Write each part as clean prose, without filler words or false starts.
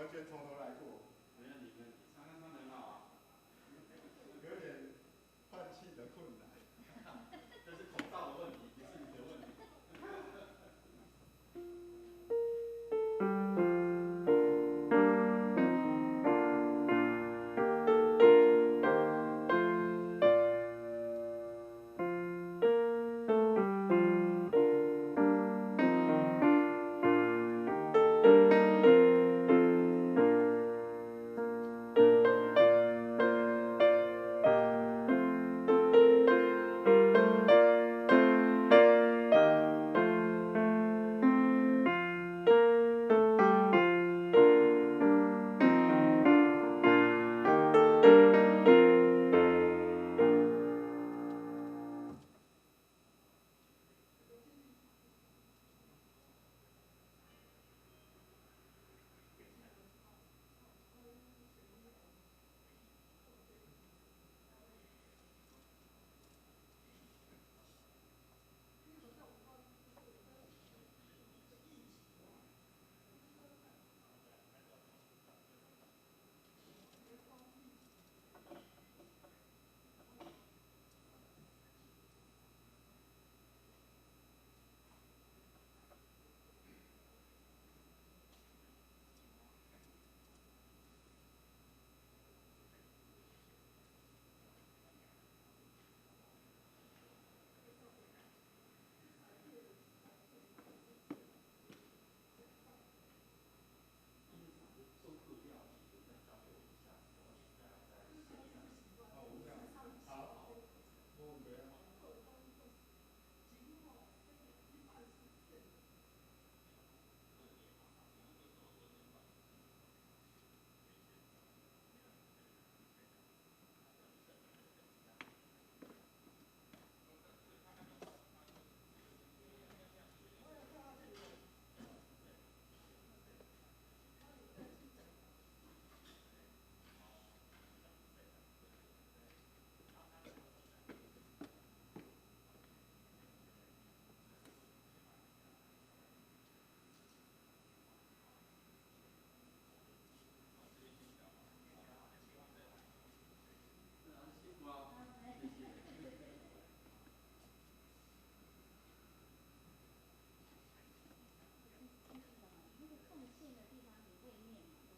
完全从头来过。没问题，没问题，唱歌唱得很好啊。有点换气的困难。这是口罩的问题，不是你的问题。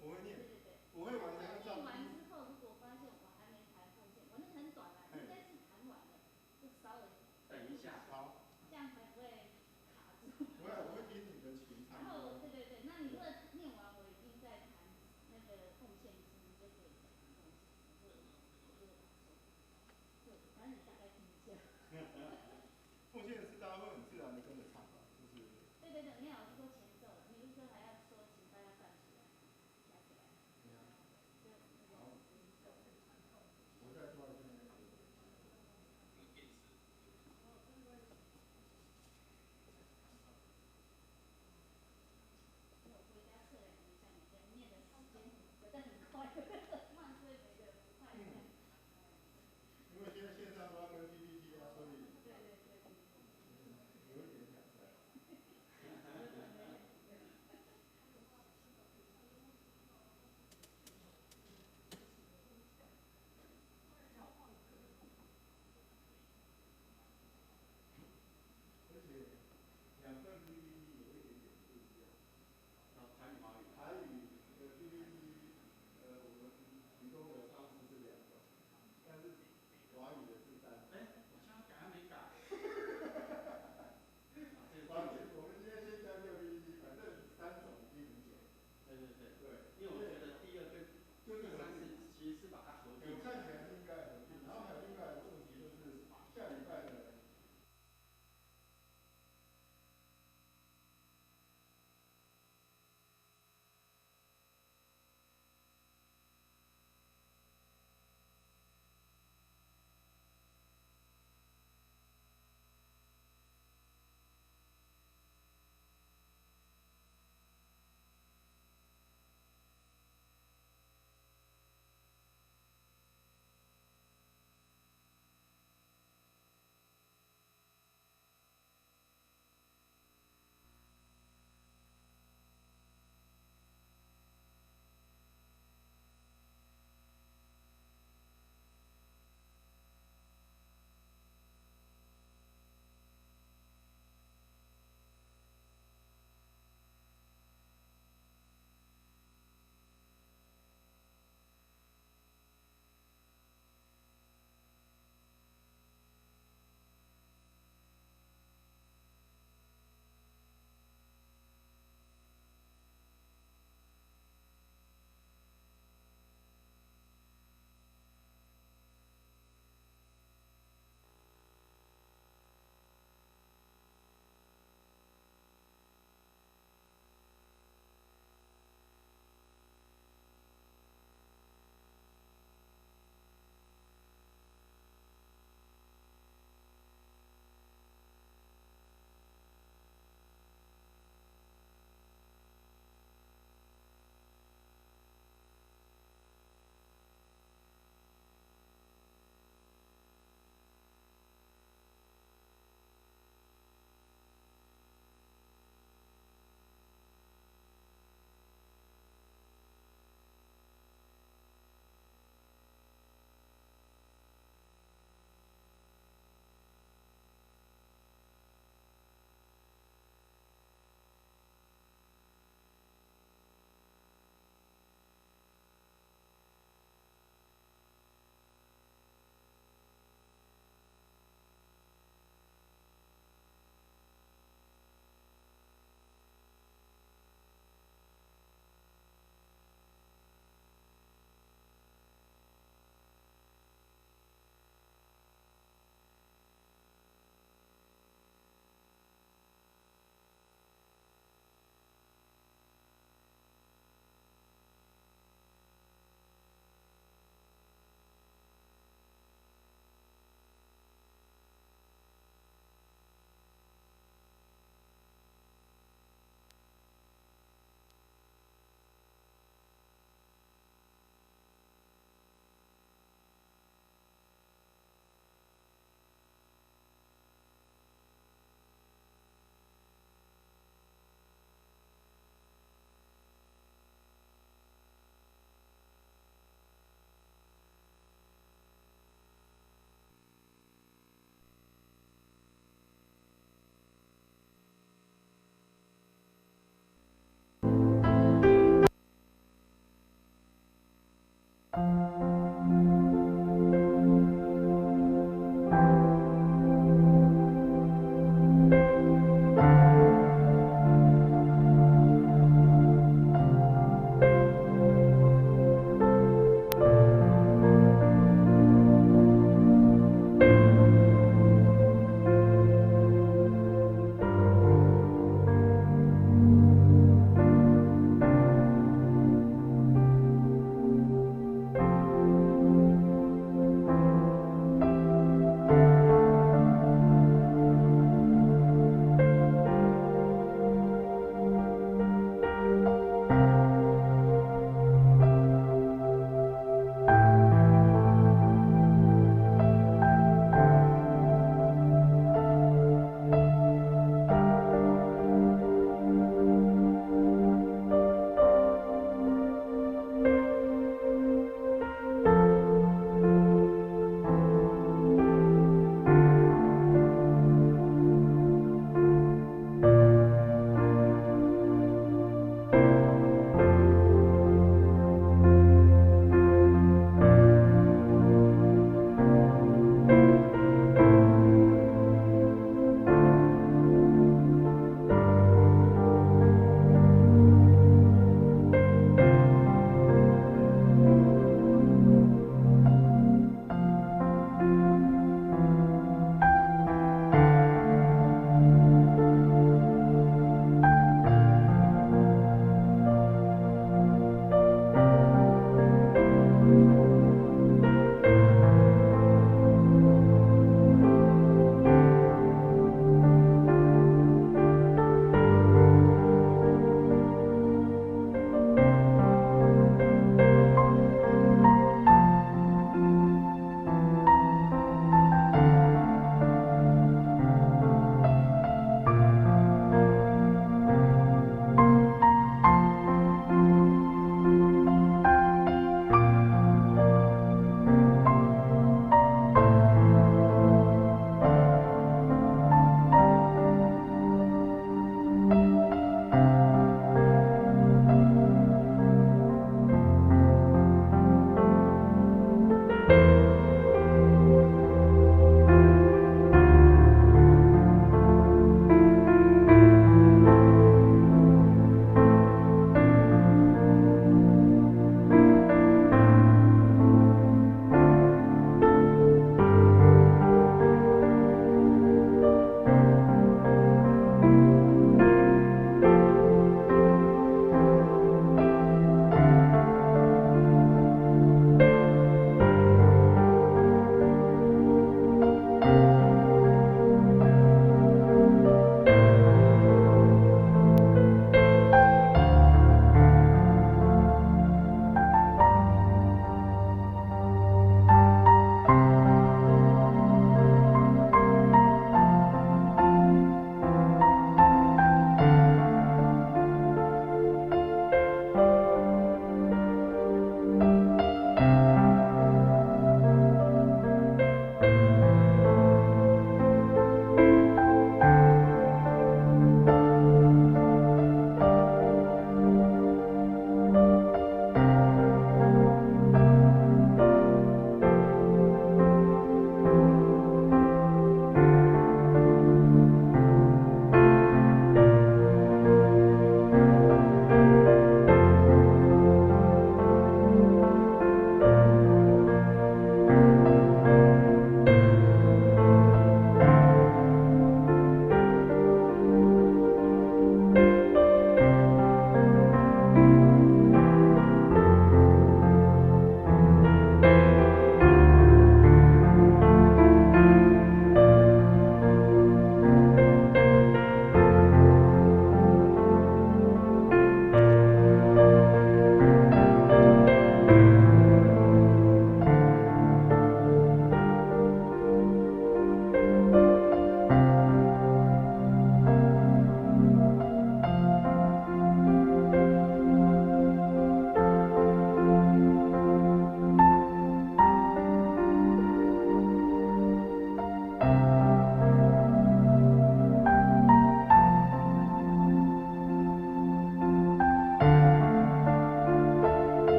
我会念，我会完全照。念完之后，如果发现我还没弹奉献，我那个很短啊，应该是弹完了，就稍微等一下，好，这样才不会卡住。不会，我会听你的琴唱。然后，对对对，那你如果念完，我已经在弹那个奉献诗，你就可以再弹奉献诗，我就会说，对，反正你大概听一下。奉献诗大家会很自然的跟着唱吧，就是。对对对，没有，我是说前奏了，你不是说还要说请大家站起来，站起来。对啊。就那个前奏。我再抓一下那个。我回家测量一下，每个人念的时间，有的很快，有的很慢，所以每个人不太一样。因为现在线上都要跟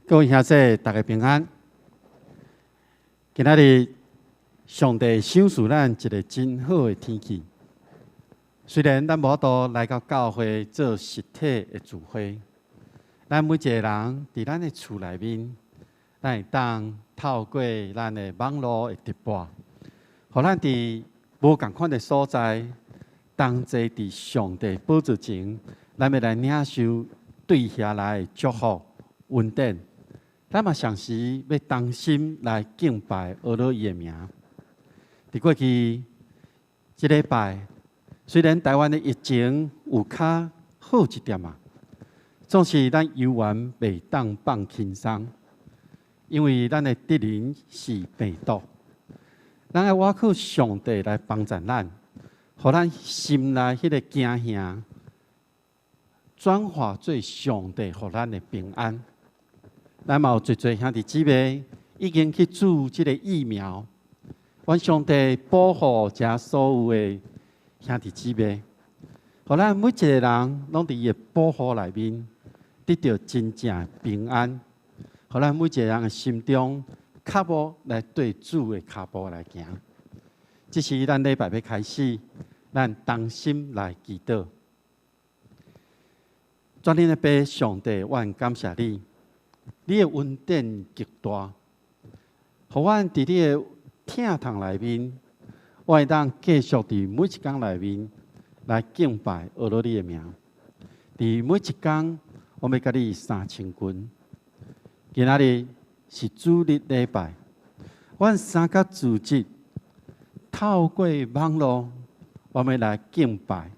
各位兄弟，大家平安。今仔日上帝賞賜咱一个真好的天氣。雖然咱無法度來到教會做實體的聚會，咱每一個人佇咱的厝內面，咱會當透過咱的網路的直播，予咱佇無仝款的所在，同齊佇上帝寶座前，咱欲來領受對遐來的祝福恩典。咱嘛同時欲同心來敬拜阿羅伊的名。佇過去這禮拜，雖然台灣的疫情有較好一點仔，總是咱猶原袂當放輕鬆，因為咱的敵人是病毒。咱愛倚靠上帝來幫助咱，予咱心內彼个驚嚇轉化做上帝予咱的平安。咱嘛有濟濟兄弟姊妹已經去注這个疫苗，願上帝保護遮所有的兄弟姊妹，予咱每一个人攏佇伊的保護內面得著真正的平安，予咱每一个人的心中腳步來對主的跤步來行。這是咱禮拜欲開始，咱同心來祈禱。全能的父上帝，阮感謝你，你的恩典極大，予阮佇你的疼痛內面，我會當繼續佇每一工內面來敬拜阿羅你的名。佇每一工，我欲共你三親近。今仔日是主日禮拜，阮三個組織透過網路，我欲來敬拜，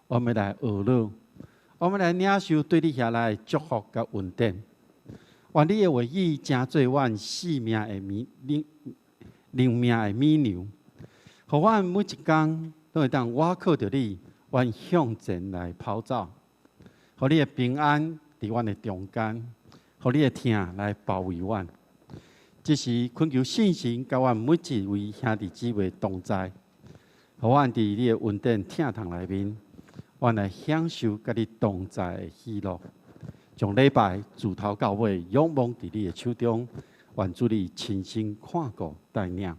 我欲來學樂，我欲來領受對你遐來的祝福佮恩典。願你的話語成做阮生命的美靈靈命的美糧，予阮每一工攏會當倚靠著你，阮向前來跑走，予你的平安佇阮的中間，予你的疼來包圍阮。這時懇求聖神佮阮每一位兄弟姊妹同在，予阮佇你的恩典疼痛內面，阮來享受佮你同在的喜樂。將禮拜自頭到尾仰望佇你的手中，願主你親身看顧帶領，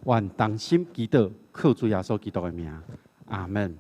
願同心祈禱，靠主耶穌基督的名，阿們。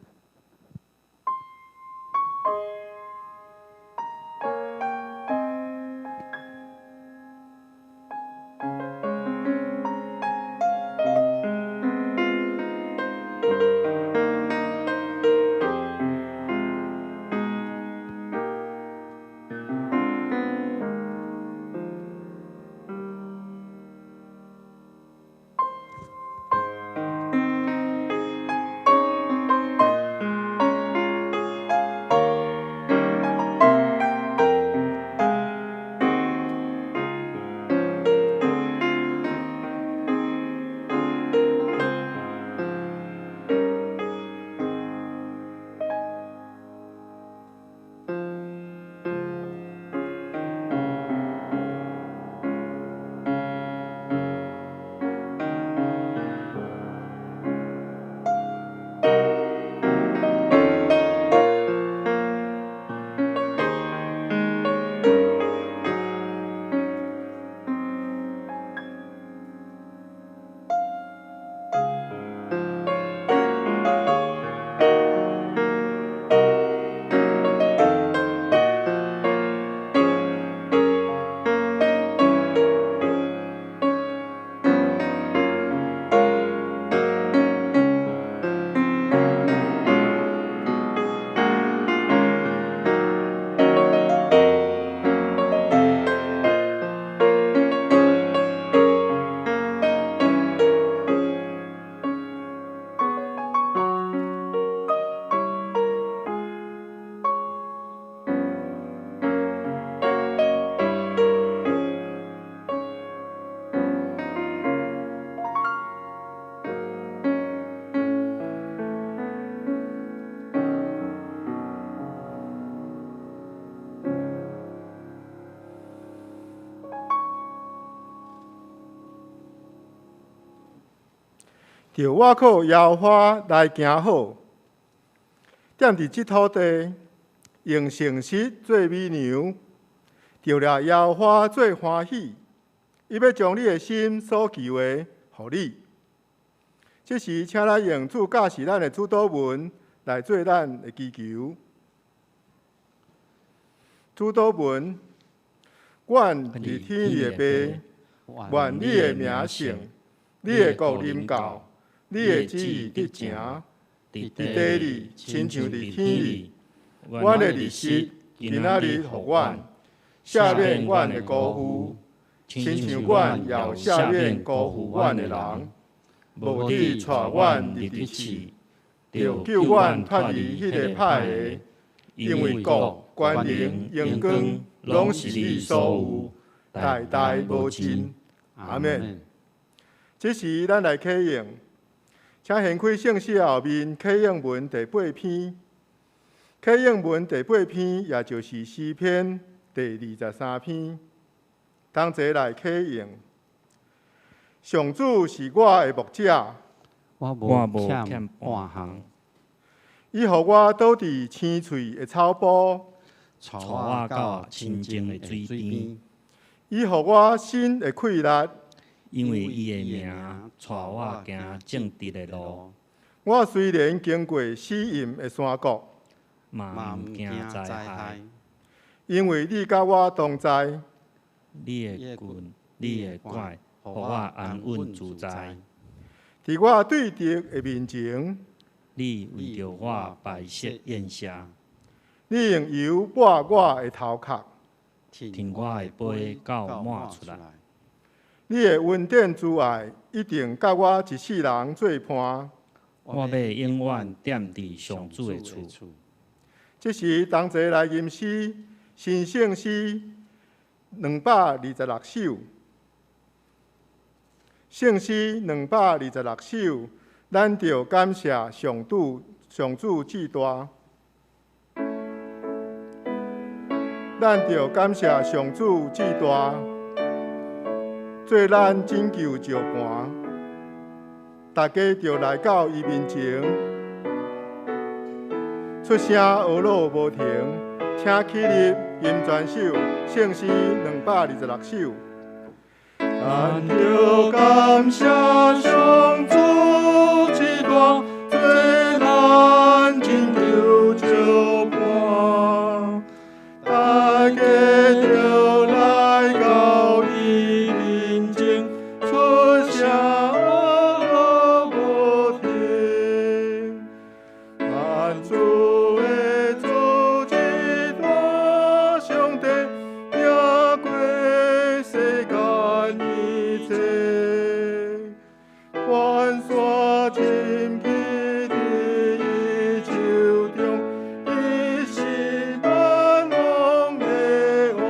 著倚靠耶和華來行好，踮佇這土地，用誠實做美糧，著掠耶和華做歡喜，伊欲將你的心所求的，予你。這時，請咱用主教示咱的主禱文來做咱的祈求。主禱文：阮佇天裡的父，願你的名聖，你的國臨到，你的旨意得成，佇地裡親像佇天裡。阮的日食今仔日予阮，赦免阮的辜負，親像阮也有赦免辜負阮的人。無得帶阮入去試，著救阮脫離彼个歹的，因為國、權能、榮光，攏是你所有，代代無盡。阿們。這時，咱來啟應，請掀開聖詩後面啟應文第八篇。啟應文第八篇，也就是詩篇第23篇，同齊來啟應。上主是我的牧者，我無欠半項。伊予我倒佇青翠的草埔，帶我到清靜的水邊。伊予我心會快樂，因為伊的名帶我行正直的路。我雖然經過死蔭的山谷，嘛毋驚災害，因為你佮我同在。你的棍，你的拐，予我安穩自在。佇我對敵的面前，你為著我擺設宴席。你用油抹我的頭殼，添我的杯到滿出來。你的恩典慈愛一定佮我一世人做伴。我欲永遠踮佇上主的厝。這時，同齊來吟詩，新聖詩226首。聖詩226首，咱著感謝上主，上主至大。咱著感謝上主至大，做咱拯救石磐。大家著來到伊面前，出聲呵咾無停，請起立吟全首聖詩226首。咱著感謝上主至大，做咱拯救石磐。大家著來到伊面前，出聲呵咾無停。萬主的主至大，上帝贏過世間一切，群山深去佇伊手中，伊是萬王的王。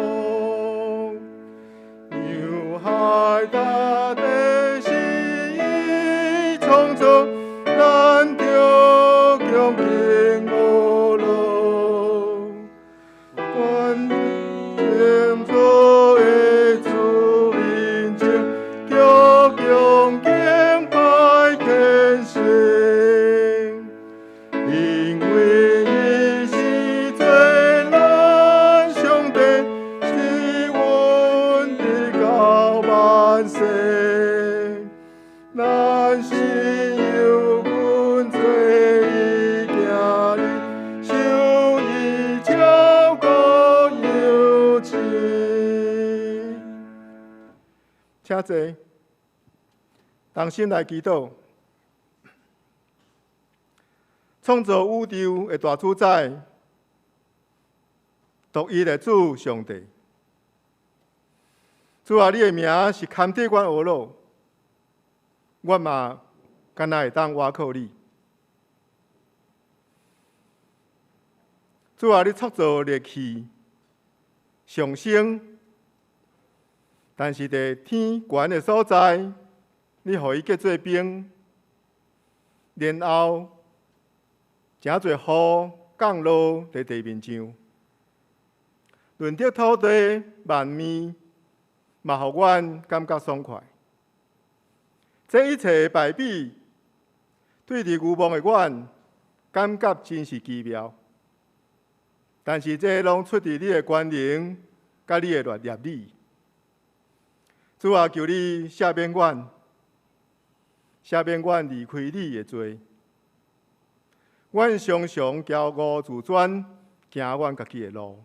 洋海大地是伊創造，咱著恭敬呵咾。願創造的主面前，叫恭敬拜虔誠，因為伊是做咱上帝，賜阮直到萬世。咱是有阮做伊囝兒，受伊照顧養育。請坐，同心來祈禱。創造宇宙的大主宰，獨一的主上帝。主啊，你的名是堪得阮呵咾，我嘛敢若會當倚靠你。主啊，你創造熱氣上升，但是佇天懸的所在，你予伊結做冰，然後誠濟雨降落佇地面上，潤澤土地萬物，嘛予阮感覺爽快。這一切的敗筆，對佇愚妄的阮，感覺真是奇妙。但是這攏出佇你的權能，佮你的律理。主啊，求你赦免阮，赦免阮離開你的罪。阮常常驕傲自尊，行阮家己的路，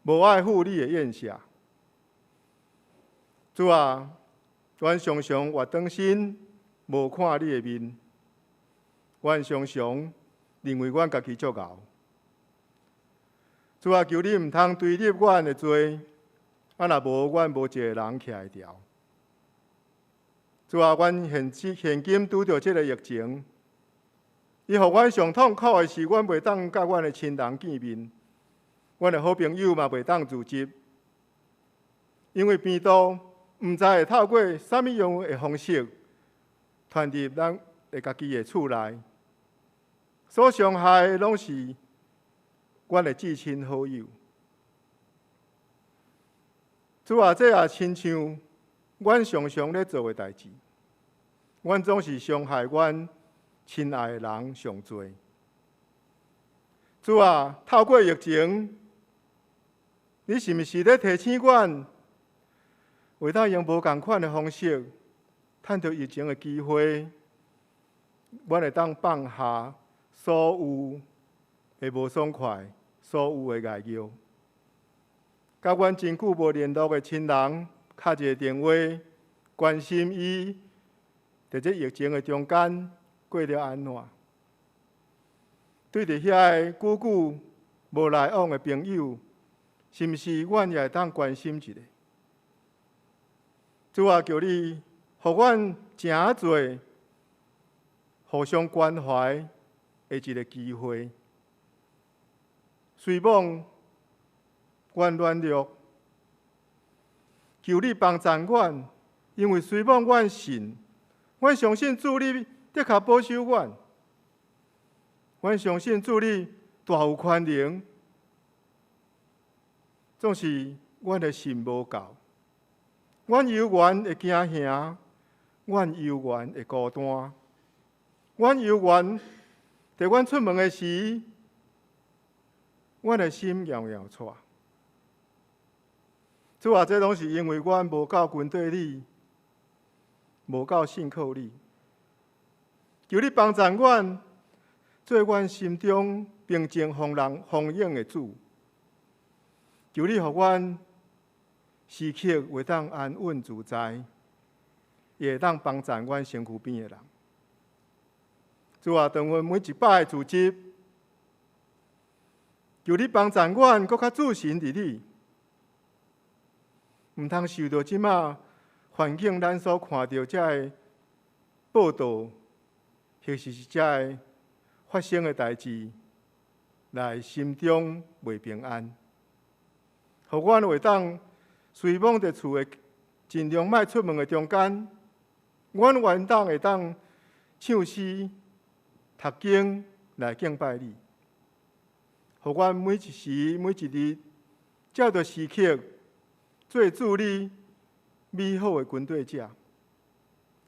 無愛赴你的宴席。主啊，阮常常活轉身，無看你的面。阮常常認為阮家己足𠢕。主啊，求你毋通追入阮的罪，啊若無，阮無一个人徛會牢。主啊，阮現今拄著這个疫情，伊予阮上痛苦的是，阮袂當佮阮的親人見面，阮的好朋友嘛袂當聚集，因為病毒毋知會透過啥物樣的方式傳入咱的家己的厝內，所傷害的攏是阮的至親好友。主啊，這也親像阮常常咧做的代誌，阮總是傷害阮親愛的人上濟。主啊，透過疫情，你是毋是咧提醒阮，會當用無仝款的方式，趁著疫情的機會，阮會當放下所有的無爽快，所有的礙拗，佮阮真久無聯絡的親人，敲一个電話，關心伊，佇這疫情的中間過得按怎？對著遐个久久無來往的朋友，是毋是阮也會當關心一下？主啊，求你，予阮誠濟互相關懷的一个機會。雖罔阮軟弱，求你幫助阮，因為雖罔阮信，阮相信主你的確保守阮。阮相信主你大有權能，總是阮的信無夠，阮猶原會驚嚇，阮猶原會孤單，阮猶原佇阮出門的時，阮的心搖搖掣。主啊，這攏是因為阮無夠跟綴你，無夠信靠你。求你幫助阮，做阮心中平靜風浪風湧的主。求你予阮時刻會當安穩自在，也會當幫助阮身軀邊的人。主啊，當阮每一擺聚集，求你幫助阮，閣較注神佇你，毋通受著這馬環境咱所看著這个報道，或是這个發生的代誌，來心中袂平安。予阮會當雖罔佇厝的盡量莫出門的中間，阮願當會當唱詩、讀經來敬拜你。予阮每一時每一日，藉著時刻做主你美好的跟綴者，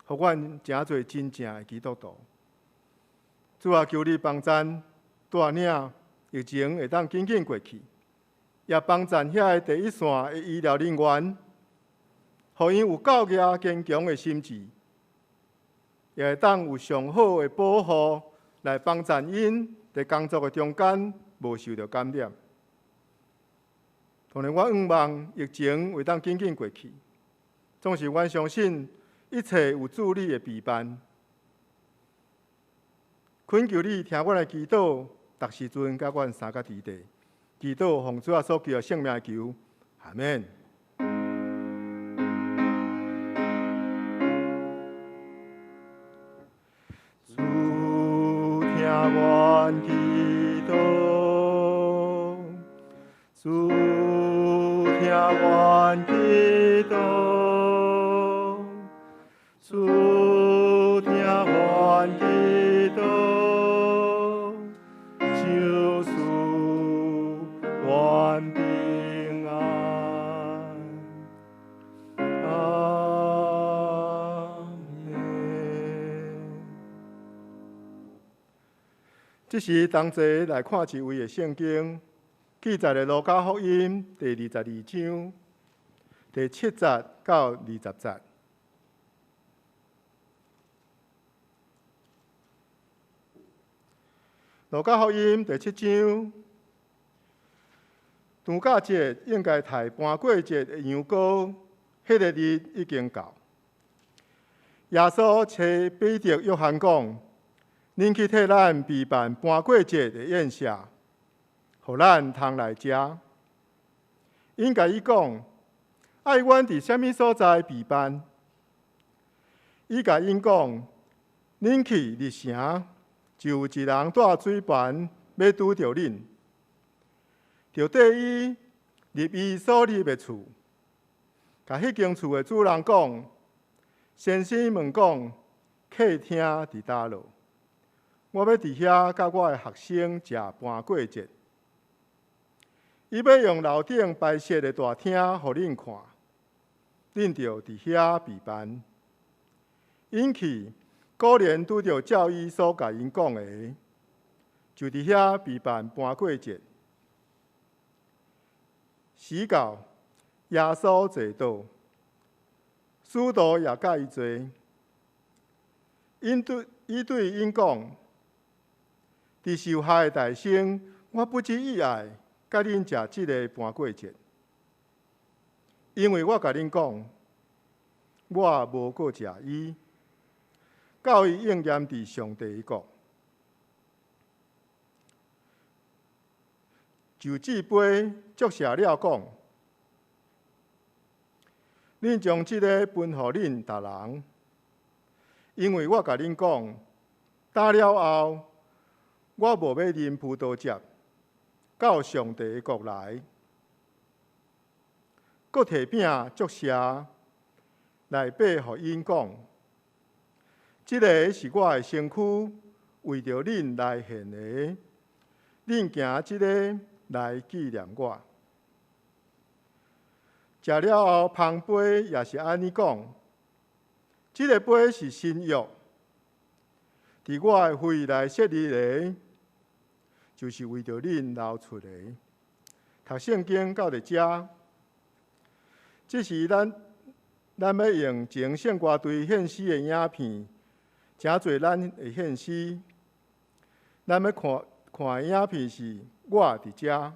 予阮成做真正的基督徒。主啊，求你幫贊帶領疫情會當緊緊過去，也幫贊遐個第一線的醫療人員，予𪜶有夠額堅強的心志，也會當有上好的保護來幫贊𪜶佇工作的中間無受著感染。當然，我向望疫情會當緊緊過去，總是阮相信一切有主你的備辦。懇求你聽阮的祈禱，逐時陣佮阮相佮佇地。祈禱奉主耶穌基督聖名求，阿們。主聽阮祈禱，主聽阮祈禱，主聽阮祈禱，賞賜阮平安。阿們。這時同齊來看一位的聖經，記載佇路加福音第22章第7節到20節。路加福音第七章，重酵節應該刣盤過節的羊羔，彼个日已經到。耶穌請彼得、約翰講：恁去替咱備辦盤過節的宴席，予咱通來食。𪜶共伊講：愛阮佇啥物所在備辦？伊共𪜶講：恁去入城，就有一人帶水盤欲拄著恁，就綴伊入伊所入的厝，共彼間厝的主人講：先生問講，客廳佇佗落？我欲佇遐佮我的學生食盤過節。伊欲用樓頂擺設的大廳予恁看，恁就佇遐備辦。𪜶去，果然拄著照伊所共𪜶講的，就佇遐備辦盤過節。時到，耶穌坐倒，使徒也佮伊坐。伊對𪜶講：佇受害的大先，我不止一愛佮恁食這个盤過節，因為我共恁講，我無閣食伊，到伊應驗佇上帝的國。就這杯祝謝了講，恁將這个分予恁逐人，因為我共恁講，打了後，我無欲啉葡萄汁，到上帝的國來。閣提餅祝謝，來擘予𪜶講，這个是我的身軀，為著恁來獻的，恁行這个來紀念我。食了後，捧杯也是按呢講，這个杯是新約，佇我的血內設立的，就是為著恁流出的。讀聖經到佇遮，這時咱欲用前聖歌隊獻詩的影片，成做咱的獻詩。咱欲看看的影片是我佇遮。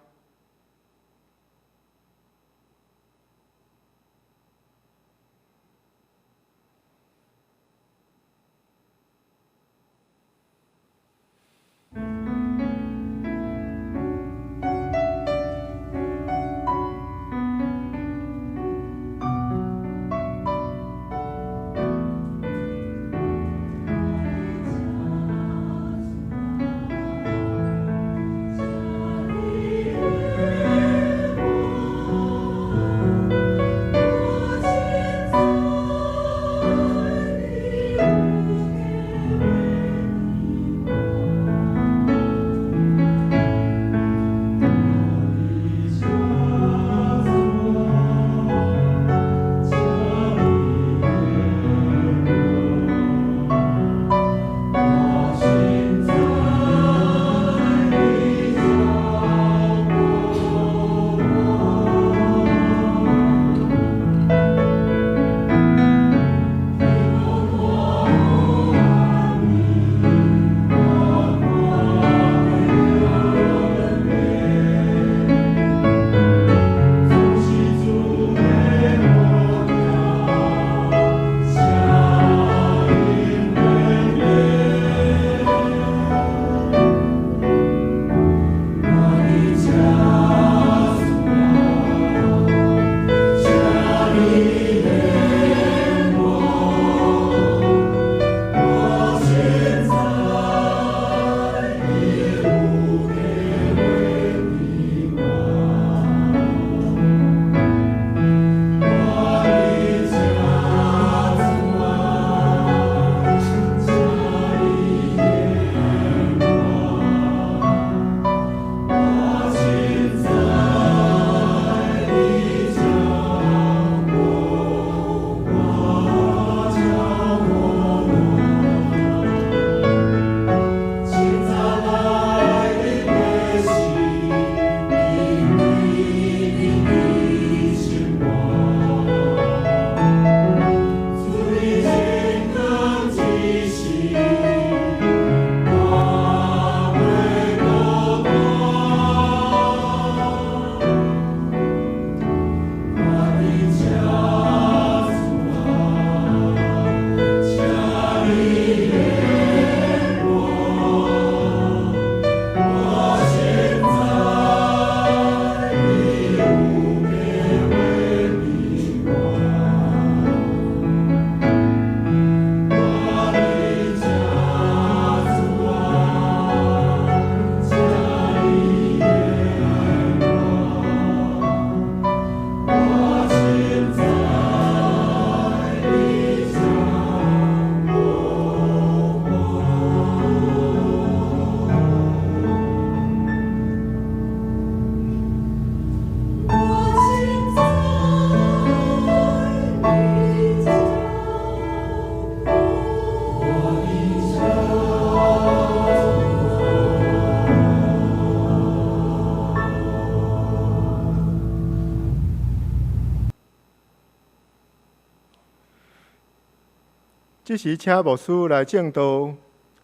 這時請牧師來證道，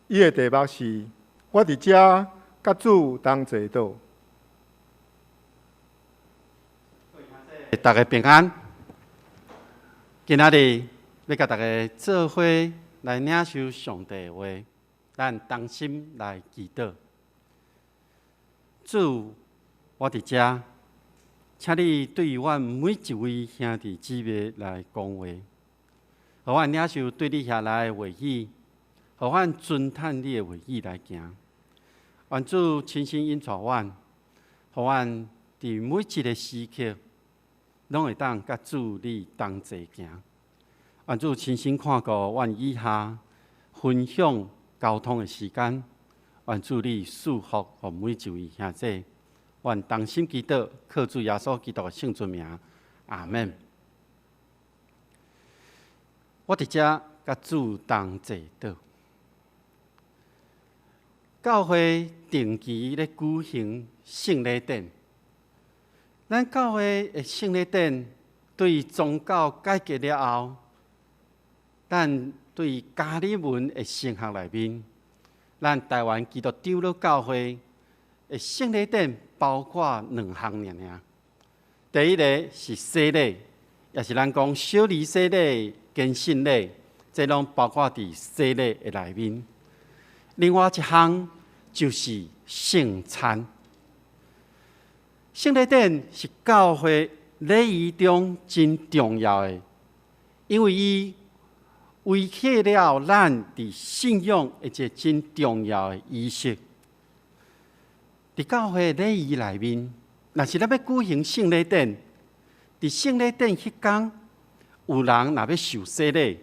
伊的題目是：我佇遮佮主同齊禱。大家平安。今仔日欲佮大家做伙來領受上帝的話，咱同心來祈禱。主，我佇遮，請你對阮每一位兄弟姊妹來講話，予阮領受對你遐來的話語，予阮遵趁你的話語來行。願主親身引帶阮，予阮佇每一个時刻，攏會當佮主你同齊行。願主親身看顧阮以下分享交通的時間，願主你賜福予每一位兄弟。阮同心祈禱，靠主耶穌基督的聖尊名，阿門。我佇遮佮主同齊禱。教會定期咧舉行聖禮典，咱教會的聖禮典對宗教改革了後，咱對加爾文的神學內面，咱台灣基督長老教會的聖禮典包括兩項爾爾。第一个是洗禮，也是咱講小兒洗禮、堅信禮，這攏包括佇洗禮的內面。另外一項就是聖餐。聖禮典是教會禮儀中真重要的，因為伊維繫了咱佇信仰的一个真重要的儀式。佇教會禮儀內面，若是咱欲舉行聖禮典，佇聖禮典彼工，有人若欲受洗禮，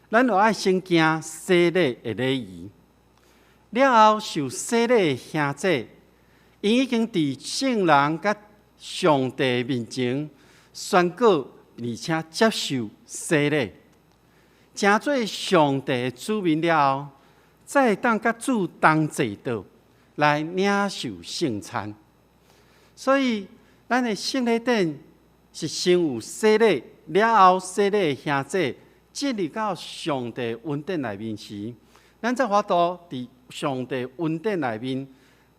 咱就愛先行洗禮的禮儀。了後受洗禮的兄弟，𪜶已經佇聖人佮上帝面前宣告，而且接受洗禮，成做上帝的子民了後，才會當佮主同齊禱來領受聖餐。所以，咱的聖禮典是先有洗禮，了後洗禮的兄弟進入到上帝恩典內面時，咱才有法度佇上帝恩典內面，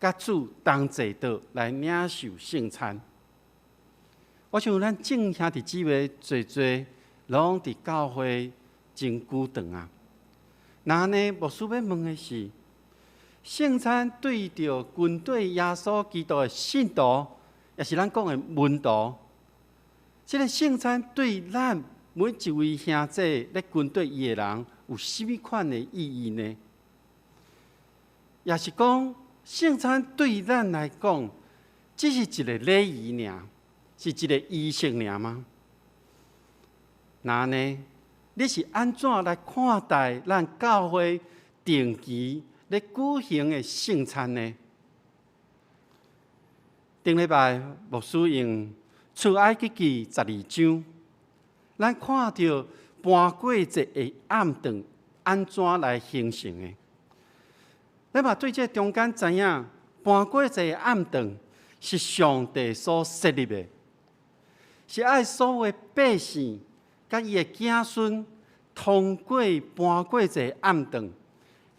佮主同齊禱來領受聖餐。我想咱眾兄弟姊妹濟濟攏佇教會真久長啊。那按呢，牧師欲問的是，聖餐對著跟綴耶穌基督的信徒，也是咱講的門徒，這个聖餐對咱每一位兄弟咧跟綴伊的人，有啥物款的意義呢？也是講，聖餐對咱來講，只是一个禮儀爾，是一个儀式爾嗎？那按呢，你是按怎來看待咱教會定期咧舉行的聖餐呢？頂禮拜牧師用出埃及記12章，咱看著盤過節的暗頓按怎來形成的。咱嘛對這中間知影，盤過節的暗頓是上帝所設立的，是愛所有百姓佮伊的子孫通過盤過節暗頓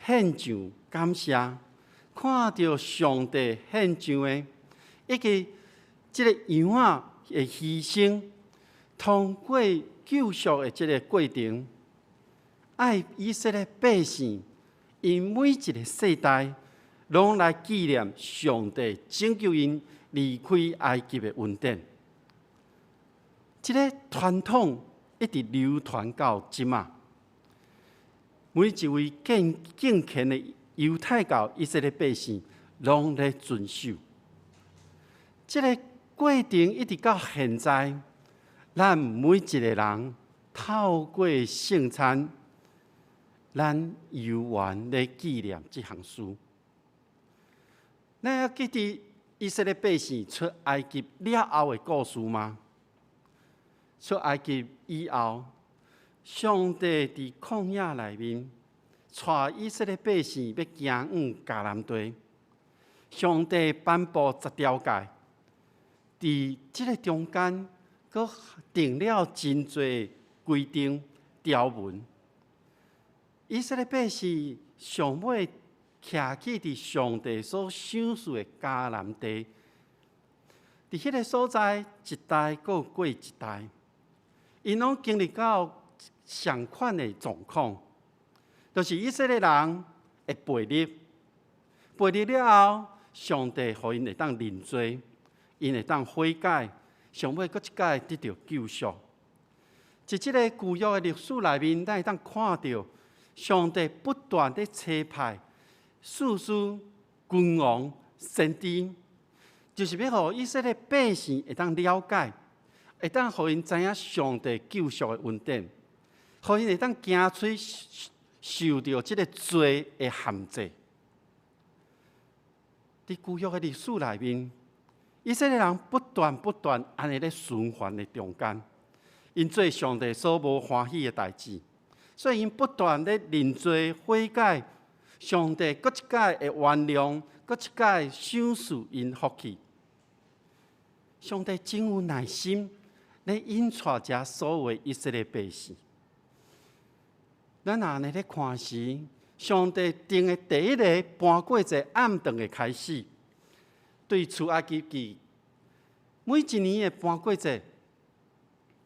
獻上感謝，看著上帝獻上的，以及這个羊仔的犧牲，通過救贖的這个過程，愛以色列百姓，𪜶每一个世代，攏來紀念上帝拯救𪜶離開埃及的恩典。這个傳統一直流傳到這馬。每一位敬敬虔的猶太教以色列百姓，攏咧遵守。這个過程一直到現在，咱每一个人透過聖餐，咱猶原咧紀念這項事。咱猶記得以色列百姓出埃及了後的故事嗎？出埃及以後，上帝佇曠野內面帶以色列百姓欲行往迦南地。上帝頒布十條誡，佇這个中間，閣定了真濟規定條文。以色列百姓上尾徛起佇上帝所賞賜的迦南地，佇彼个所在，一代閣過一代，𪜶攏經歷到相款的狀況，就是以色列人會背逆，背逆了後，上帝予𪜶會當認罪，𪜶會當悔改，上尾閣一擺得著救贖。佇這个舊約的歷史內面，咱會當看著上帝不斷咧差派士師、君王、先知，就是欲予以色列百姓會當了解，會當予𪜶知影上帝救贖的恩典，予𪜶會當行出受著這个罪的限制。佇舊約的歷史內面，以色列人不斷不斷按呢咧循環的中間，𪜶做上帝所無歡喜的代誌，所以𪜶不斷咧認罪悔改，上帝閣一擺會原諒，閣一擺賞賜𪜶福氣。上帝真有耐心咧引帶遮所有以色列百姓。咱若按呢咧看時，上帝定的第一个盤過節暗頓的開始，對出埃及記，每一年的盤過節，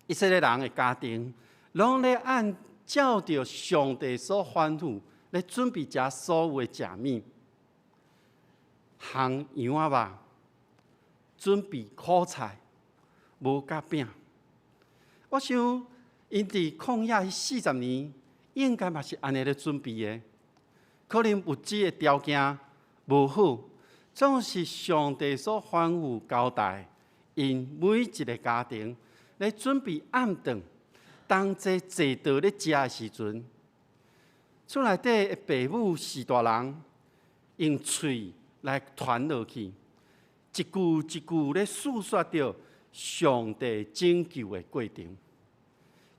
以色列人的家庭攏咧按照著上帝所吩咐咧準備遮所有的食物，烘羊仔肉，準備苦菜、無酵餅。我想，𪜶佇曠野彼40年，應該嘛是按呢咧準備的。可能物質的條件無好，總是上帝所吩咐交代，𪜶每一个家庭咧準備暗頓，當這坐桌咧食的時陣，厝內底的爸母序大人用喙來傳落去，一句一句咧訴說著上帝拯救的過程，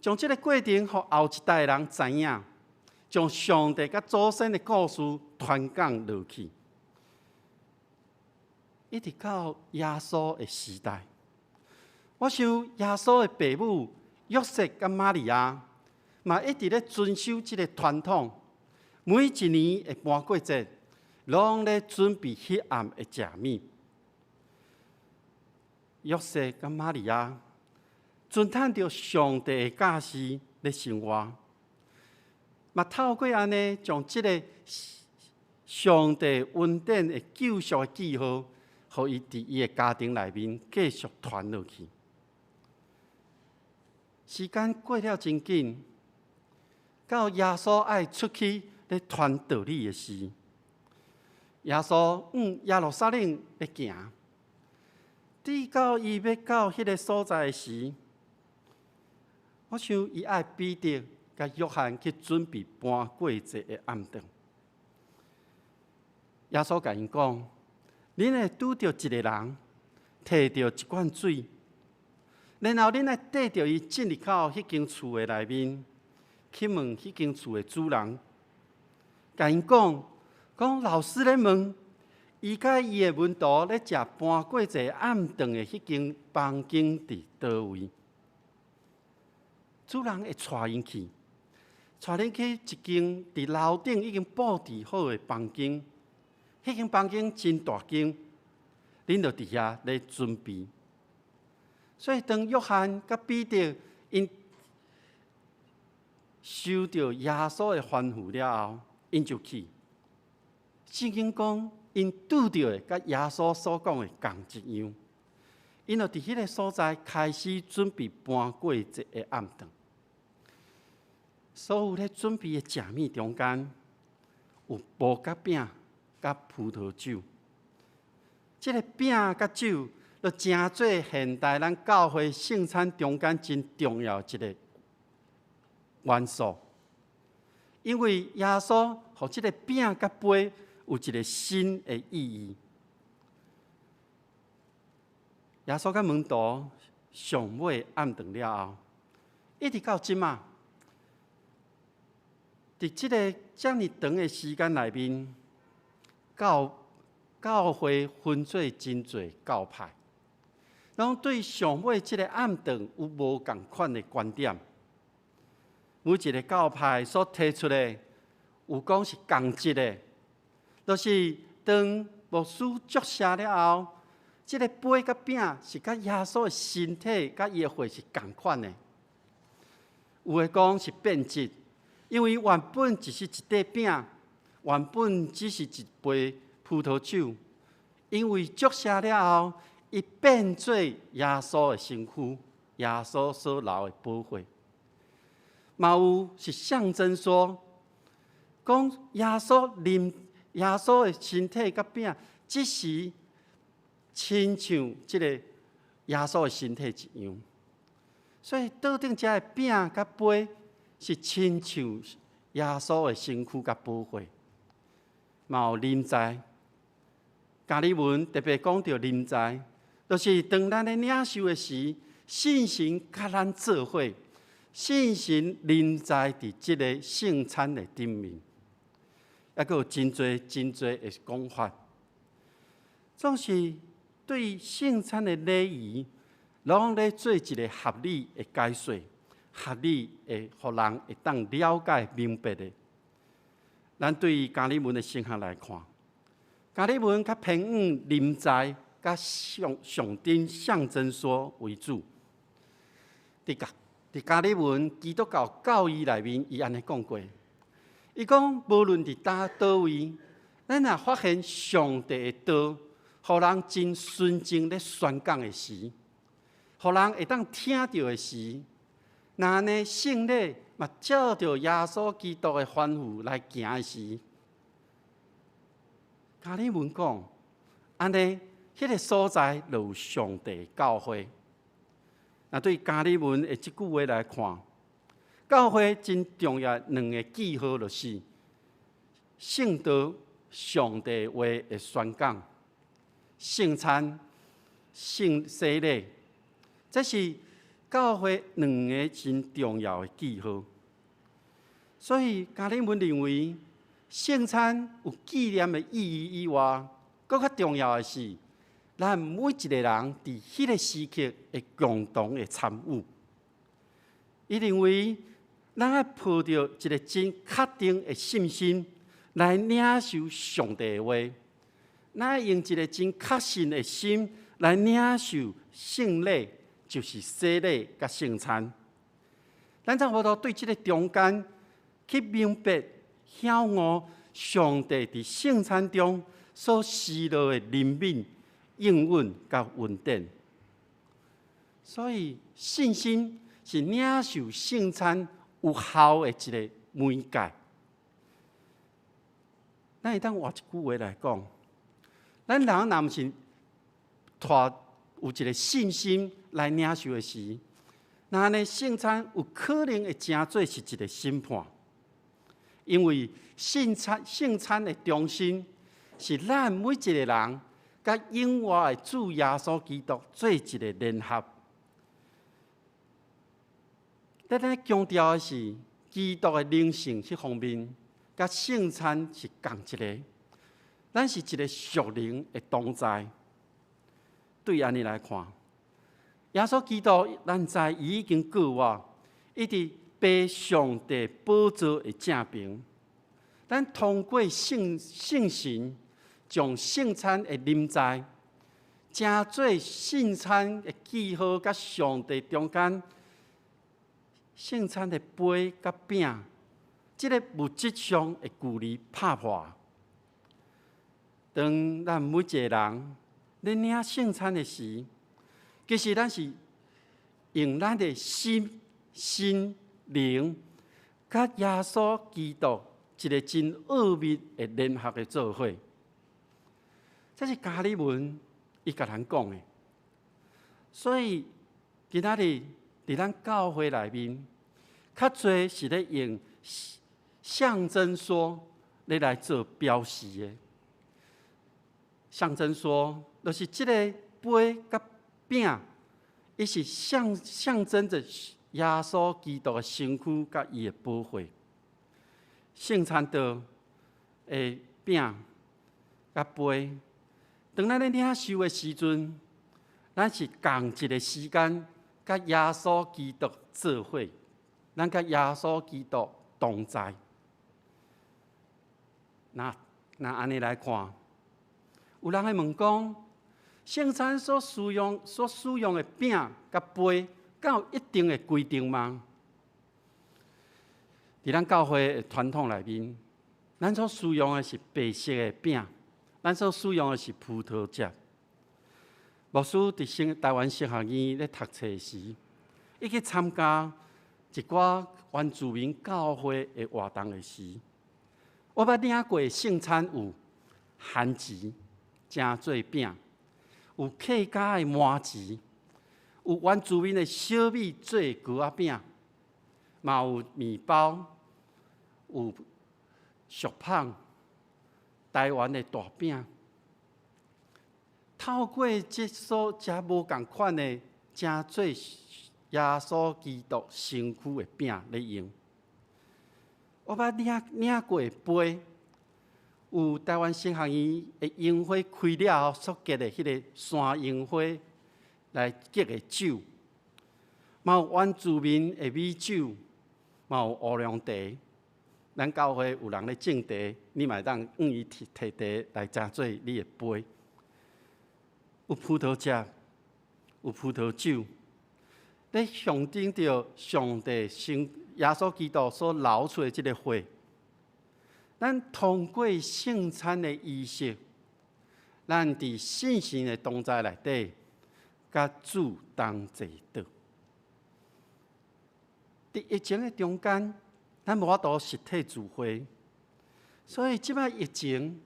將這个過程予後一代的人知影，將上帝佮祖先的故事傳講落去，一直到耶穌的時代。我想耶穌的爸母約瑟佮瑪利亞，嘛一直咧遵守這个傳統，每一年的盤過節，攏咧準備彼暗的食物。約瑟佮瑪利亞遵趁著上帝的教示咧生活，嘛透過按呢，將這个上帝恩典的救贖的記號，予伊佇伊的家庭內面繼續傳落去。時間過了真緊，到耶穌愛出去咧傳道理的時，耶穌往耶路撒冷咧行，直到伊欲到彼个所在的時，我想伊愛彼得佮約翰去準備盤過節的暗頓。耶穌共𪜶講：恁會拄著一个人，提著一罐水，然後恁愛綴著伊進入到彼間厝的內面，去問彼間厝的主人，共𪜶講，講老師咧問，伊佮伊的門徒咧食盤過節暗頓的彼間房間佇佗位？主人會帶𪜶去，帶恁去一間佇樓頂已經布置好的房間，彼間房間真大間，恁就佇遐咧準備。所以當約翰佮彼得𪜶收著耶穌的吩咐了後，𪜶就去。聖經講，𪜶拄著的佮耶穌所講的仝一樣，𪜶就佇彼个所在開始準備盤過節的暗頓。所有咧準備的食物中間，有無酵餅佮葡萄酒。這个餅佮酒，就成做現代咱教會聖餐中間真重要一个元素。因為耶穌予這个餅佮杯有一个新的意義。耶穌佮門徒上尾暗頓了後，一直到這馬，佇這个遮爾長的時間內面，教會分做真濟教派，攏對上尾這个暗頓有無仝款的觀點。每一个教派所提出的有講是仝一个，就是當牧師祝謝了後，這个杯佮餅是佮耶穌的身體佮伊的血是仝款的。有的講是變質，因為原本只是一塊餅，原本只是一杯葡萄酒，因為祝謝了後，伊變做耶穌的身軀，耶穌所流的寶血。嘛有是象徵說，講耶穌啉耶穌的身體佮餅，只是親像這個耶穌的身體一樣。所以桌頂這个餅佮杯是親像耶穌的身軀佮寶血。嘛有臨在，加爾文特別講著臨在，就是當咱咧領受的時，聖神佮咱做伙，聖神臨在佇這个聖餐的頂面，猶閣有真濟真濟的講法。總是對聖餐的禮儀，攏咧做一个合理的解說，合理的予人會當了解明白的。咱對加爾文的神學來看，加爾文較偏向臨在佮象象徵象徵說為主。佇加爾文基督教教義內面，伊按呢講過，伊講無論佇佗位，咱若發現上帝的道，予人真純正咧宣講的時，予人會當聽著的時，若按呢聖禮嘛照著耶穌基督的吩咐來行的時，加爾文講，按呢，彼個所在就有上帝教會。若對加爾文的這句話來看，教會真重要兩个記號，就是聖道上帝話的宣講，聖餐、聖洗禮，這是教會兩个真重要的記號。所以加爾文認為，聖餐有紀念的意義以外，閣較重要的是，咱每一个人佇彼个時刻會共同的參與。伊認為，咱愛抱著一个真確定的信心來領受上帝的話，咱愛用一个真確信的心來領受聖禮，就是洗禮佮聖餐。咱才有法度對這个中間去明白、曉悟上帝佇聖餐中所施落的憐憫、應允佮恩典。所以信心是領受聖餐有效的一个媒介。咱會當換一句話來講，咱人若毋是帶有一个信心來領受的時，那按呢聖餐有可能會成做是一个審判，因為聖餐的中心是咱每一个人佮永活的主耶穌基督做一个聯合。咱咧強調的是基督的靈性彼方面，佮聖餐是仝一个，咱是一个屬靈的同在。對按呢來看，耶穌基督，咱知伊已經過活，伊佇父上帝寶座的正爿。咱通過聖神，將聖餐的臨在，成做聖餐的記號，佮上帝中間聖餐的杯佮餅，這个物質上的距離拍破。當咱每一个人咧領聖餐的時，其實咱是用咱的心、身、靈，佮耶穌基督一个真奧秘的聯合的做伙。這是加爾文伊共咱講的。所以今仔日佇咱教會內面，較濟是咧用象徵說咧來做表示的。象徵說，就是這个杯佮餅，伊是象徵著耶穌基督的身軀佮伊的寶血。聖餐桌的餅佮杯，當咱咧領受的時陣，咱是仝一个時間，佮耶穌基督做伙，咱佮耶穌基督同在。若若按呢來看，有人會問講，聖餐所使用的餅佮杯，敢有一定的規定嗎？佇咱教會的傳統內面，咱所使用的是白色的餅，咱所使用的是葡萄汁。牧師佇新台灣神學院咧讀冊時，伊去參加一寡原住民教會的活動的時，我捌領過聖餐有番薯誠做餅，有客家的麻糍，有原住民的小米做糕仔餅，嘛有麵包，有俗麭，台灣的大餅。透過這所遮無仝款的，誠做耶穌基督身軀的餅咧用。我捌領過杯，有台灣神學院的櫻花開了後所結的彼个山櫻花來結的酒，嘛有原住民的米酒，嘛有烏龍茶。咱教會有人咧種茶，你嘛會當向伊提提茶來誠做你的杯。有葡萄汁，有葡萄酒，咧象徵著上帝身耶穌基督所流出的這个血。咱通過聖餐的儀式，咱佇信心的同在內底，佮主同坐桌。佇疫情的中間，咱無法度實體聚會，所以這擺疫情，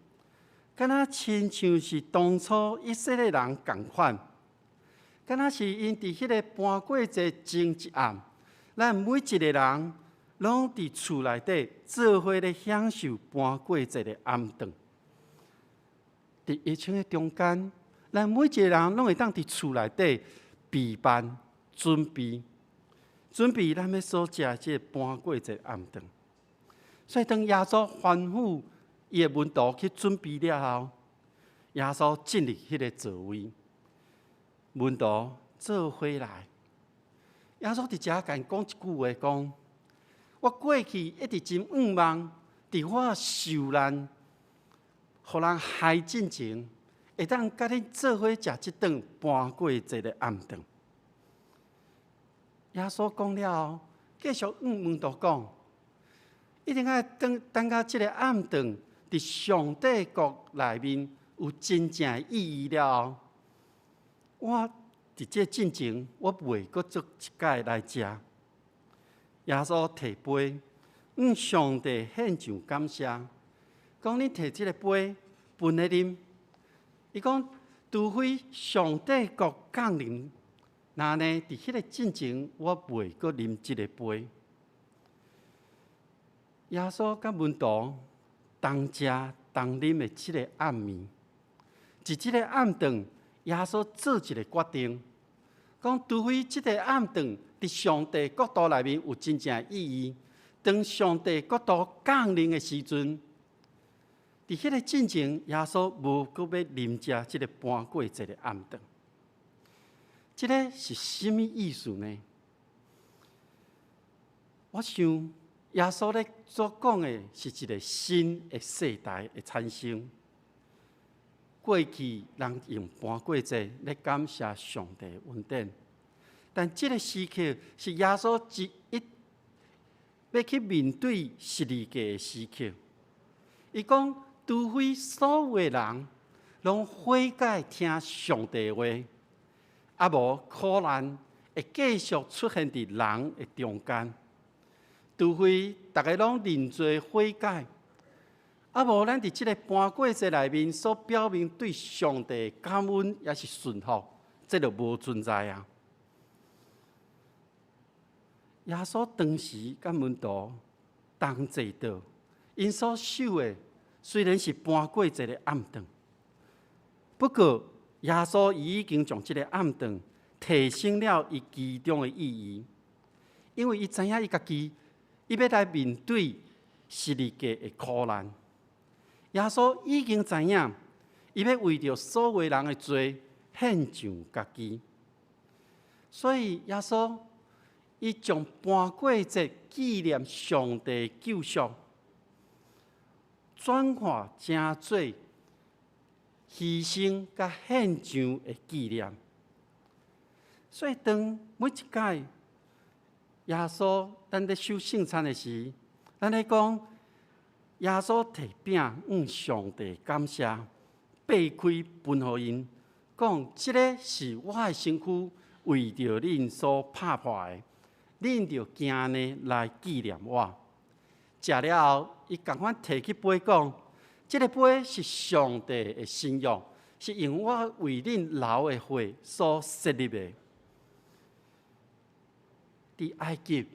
敢若親像是當初以色列人仝款，敢若是𪜶佇彼个盤過節前一暗，咱每一个人攏佇厝內底做伙咧享受盤過節的暗頓。佇疫情的中間，咱每一个人攏會當佇厝內底備辦準備，準備咱欲所食這个盤過節暗頓。所以當耶穌吩咐伊的門徒去準備了後，耶穌進入彼个座位，門徒做伙來。耶穌佇遮共𪜶講一句話，講：我過去一直真向望，佇我受難，予人害進前，會當佮恁做伙食這頓盤過節的暗頓。耶穌講了後，繼續向門徒講：一定愛等等到這个暗頓佇上帝國內面有真正的意義了後，我佇這進前，我袂閣做一擺來食。耶穌提杯，向上帝獻上感謝，講恁提這个杯分咧啉。伊講，除非上帝國降臨，若呢佇彼个進前，我袂閣啉這个杯。耶穌佮門徒同食同啉的這个暗暝，佇這个暗頓，耶穌做一个決定，講除非這个暗頓佇上帝國度內面有真正的意義，當上帝國度降臨的時陣，佇彼个進前，耶穌無閣欲啉食這个盤過節的暗頓。這个是啥物意思呢？我想耶穌咧所講的是一个新的世代的產生。過去人用盤過節咧感謝上帝的恩典，但這个時刻是耶穌一一欲去面對十字架的時刻。伊講，除非所有的人攏悔改聽上帝話，啊無苦難會繼續出現佇人的中間。除非逐个攏認罪悔改，啊無咱佇這个盤過節內面所表明對上帝的感恩抑是順服，這就無存在啊。耶穌當時佮門徒同坐桌，𪜶所守的雖然是盤過節的暗頓，不過耶穌已經將這个暗頓提升了伊其中的意義，因為伊知影伊家己，伊欲來面對十字架的苦難。耶穌已經知影，伊欲為著所有人的罪獻上家己，所以耶穌伊將盤過節紀念上帝救贖，轉化成做犧牲佮獻上的紀念。所以當每一擺耶穌咱咧守聖餐的時，咱咧講耶穌提餅向上帝感謝，擘開分予𪜶，講這个是我的身軀，為著恁所拍破的，恁著行按呢來紀念我。食了後，伊仝款提起杯講：這个杯是上帝的新約，是用我為恁流的血所設立的。佇埃及，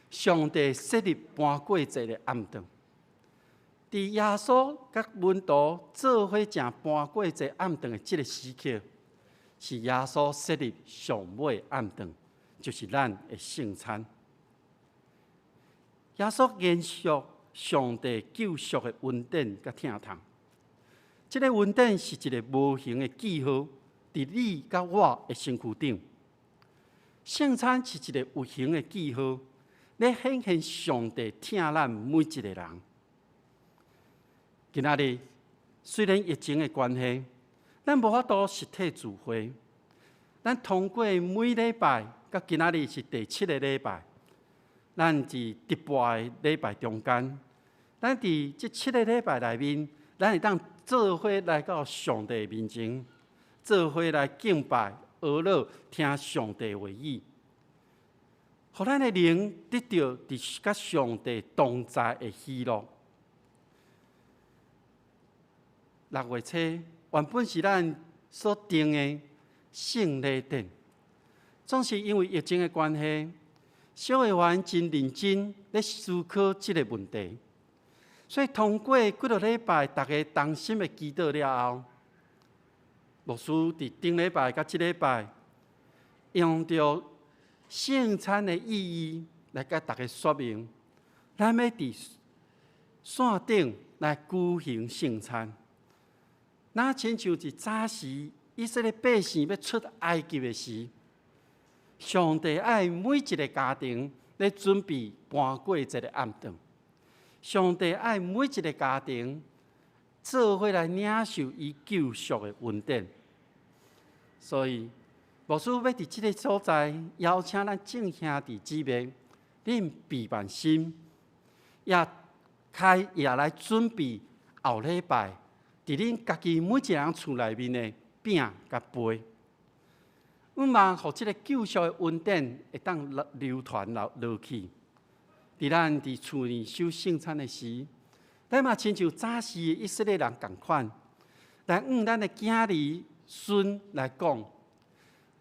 上帝設立盤過節的暗頓；佇耶穌佮門徒做伙食盤過節暗頓的這个時刻，是耶穌設立上尾暗頓，就是咱的聖餐。耶穌延續上帝救贖的恩典佮疼痛，這个恩典是一个無形的記號，佇你佮我的身軀頂。聖餐是一个有形的記號，咧顯現上帝疼咱每一个人。今仔日雖然疫情的關係，咱無法度實體聚會，咱通過每禮拜，到今仔日是第七个禮拜，咱佇直播的禮拜中間，咱佇這七个禮拜內面，咱會當做伙來到上帝面前，做伙來敬拜、學樂、聽上帝話語，予咱的靈得著佇佮上帝同在的喜樂。六月初原本是咱所定的聖禮典，總是因為疫情的關係，小會員真認真咧思考這个問題，所以通過幾个禮拜，大家同心的祈禱了後，牧師佇頂禮拜佮這禮拜，用著聖餐的意義來佮大家說明，咱欲佇線頂來舉行聖餐。若親像是早時以色列百姓欲出埃及的時，上帝愛每一个家庭咧準備盤過節的暗頓。上帝愛每一个家庭做伙來領受伊救贖的恩典。所以，牧師欲佇這个所在邀請咱眾兄弟姊妹，恁備辦心，也開也來準備後禮拜，佇恁家己每一个人厝內面的餅佮杯。向望予這个救贖的恩典會當流傳落落去。佇咱佇厝裡守聖餐的時，咱嘛親像早時的以色列人仝款，來向咱的囝兒孫來講，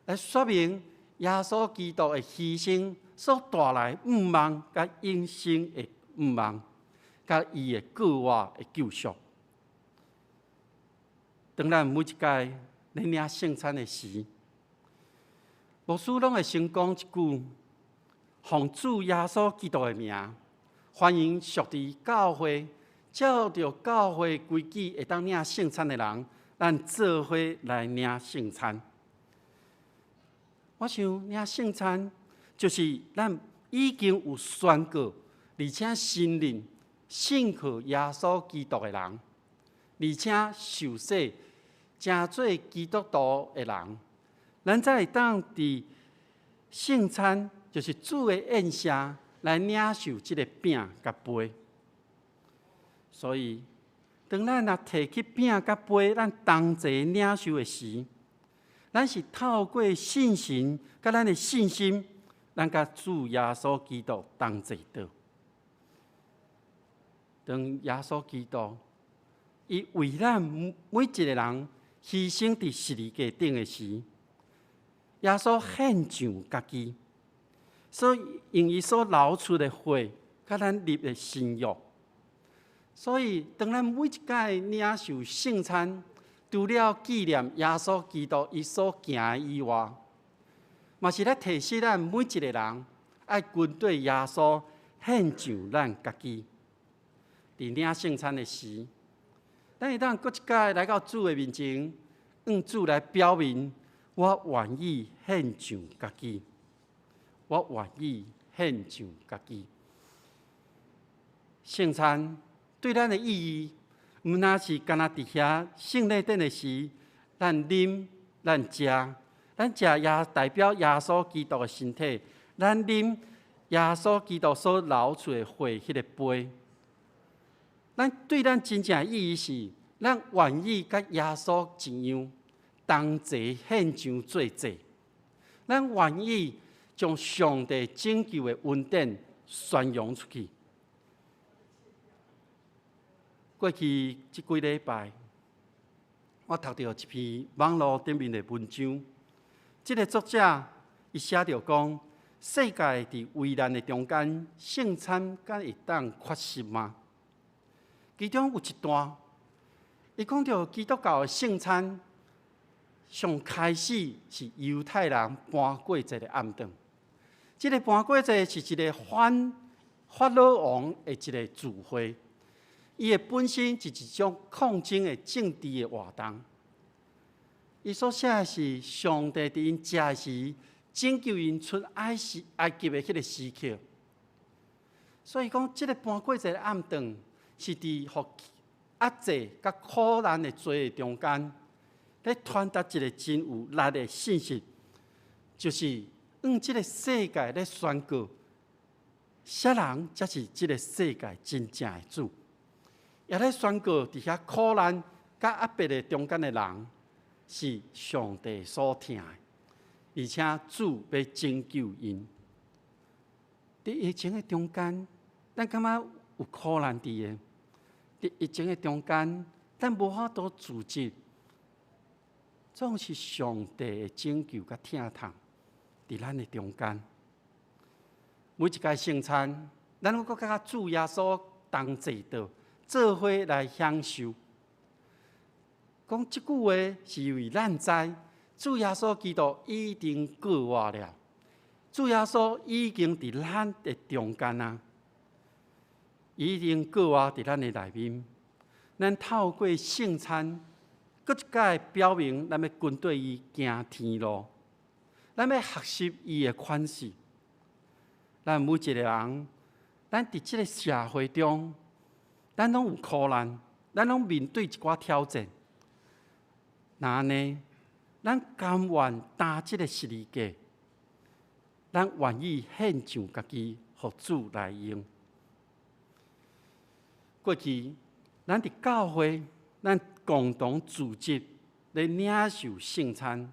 來說明耶穌基督的犧牲所帶來向望佮永生的向望，佮伊的過我的救贖。當咱每一擺咧領聖餐的時，牧師攏會先講一句：奉主耶穌基督的名，歡迎屬佇教會、照著教會規矩會當領聖餐的人，咱做伙來領聖餐。我想領聖餐就是咱已經有宣告，而且承認信靠耶穌基督的人，而且受洗成做基督徒的人，咱才會當佇聖餐，就是主的宴席來領受這个餅佮杯。所以，當咱若提起餅佮杯，咱同齊領受的時，咱是透過信心佮咱的信心，咱佮主耶穌基督同齊倒。當耶穌基督伊為咱每一個人犧牲佇十字架頂的時，耶穌獻上家己，所以用伊所流出的血，佮咱立的新約。所以，當咱每一擺領受聖餐，除了紀念耶穌基督伊所行以外，嘛是咧提醒咱每一個人愛跟綴耶穌獻上咱家己。佇領聖餐的時，咱會當閣一擺來到主的面前，向主來表明：我願意獻上家己，我願意獻上家己。聖餐。對咱的意義，毋但是干焦佇遐聖禮典的時，咱啉、咱食，咱食也代表耶穌基督的身體，咱啉耶穌基督所流出的血，彼個杯。咱對咱真正的意義是，咱願意佮耶穌一樣，同齊獻上做祭。咱願意將上帝拯救的恩典宣揚出去。過去這幾禮拜，我讀著一篇網路頂面的文章。這个作者伊寫著講：世界佇危難的中間，聖餐敢會當缺席嗎？其中有一段，伊講著基督教的聖餐，上開始是猶太人盤過節的暗頓。這个盤過節是一个反法老王的一个聚會，伊的本身是一種抗爭的政治的活動。伊所寫的是上帝佇𪜶食的時，拯救𪜶出埃及的彼个時刻。所以講，這个盤過節的暗頓是佇予壓制佮苦難的罪的中間，咧傳達一个真有力的信息，就是向這个世界咧宣告，啥人才是這个世界真正的主，也咧宣告佇遐苦難佮壓迫的中間的人是上帝所疼的，而且主欲拯救𪜶。佇疫情的中間，咱感覺有苦難佇的。佇疫情的中間，咱無法度組織，總是上帝的拯救佮疼痛佇咱的中間。每一擺聖餐，咱閣佮主耶穌同齊到，做伙來享受。講這句話是因為咱知，主耶穌基督已經過活了，主耶穌已經佇咱的中間啊，已經過活佇咱的內面。咱透過聖餐，閣一擺表明咱欲跟綴伊行天路，咱欲學習伊的款式。咱每一个人，咱佇這个社會中，咱攏有苦難，咱攏面對一寡挑戰。若按呢，咱甘願擔這个十字架，咱願意獻上家己，予主來用。過去，咱佇教會，咱共同組織咧領受聖餐。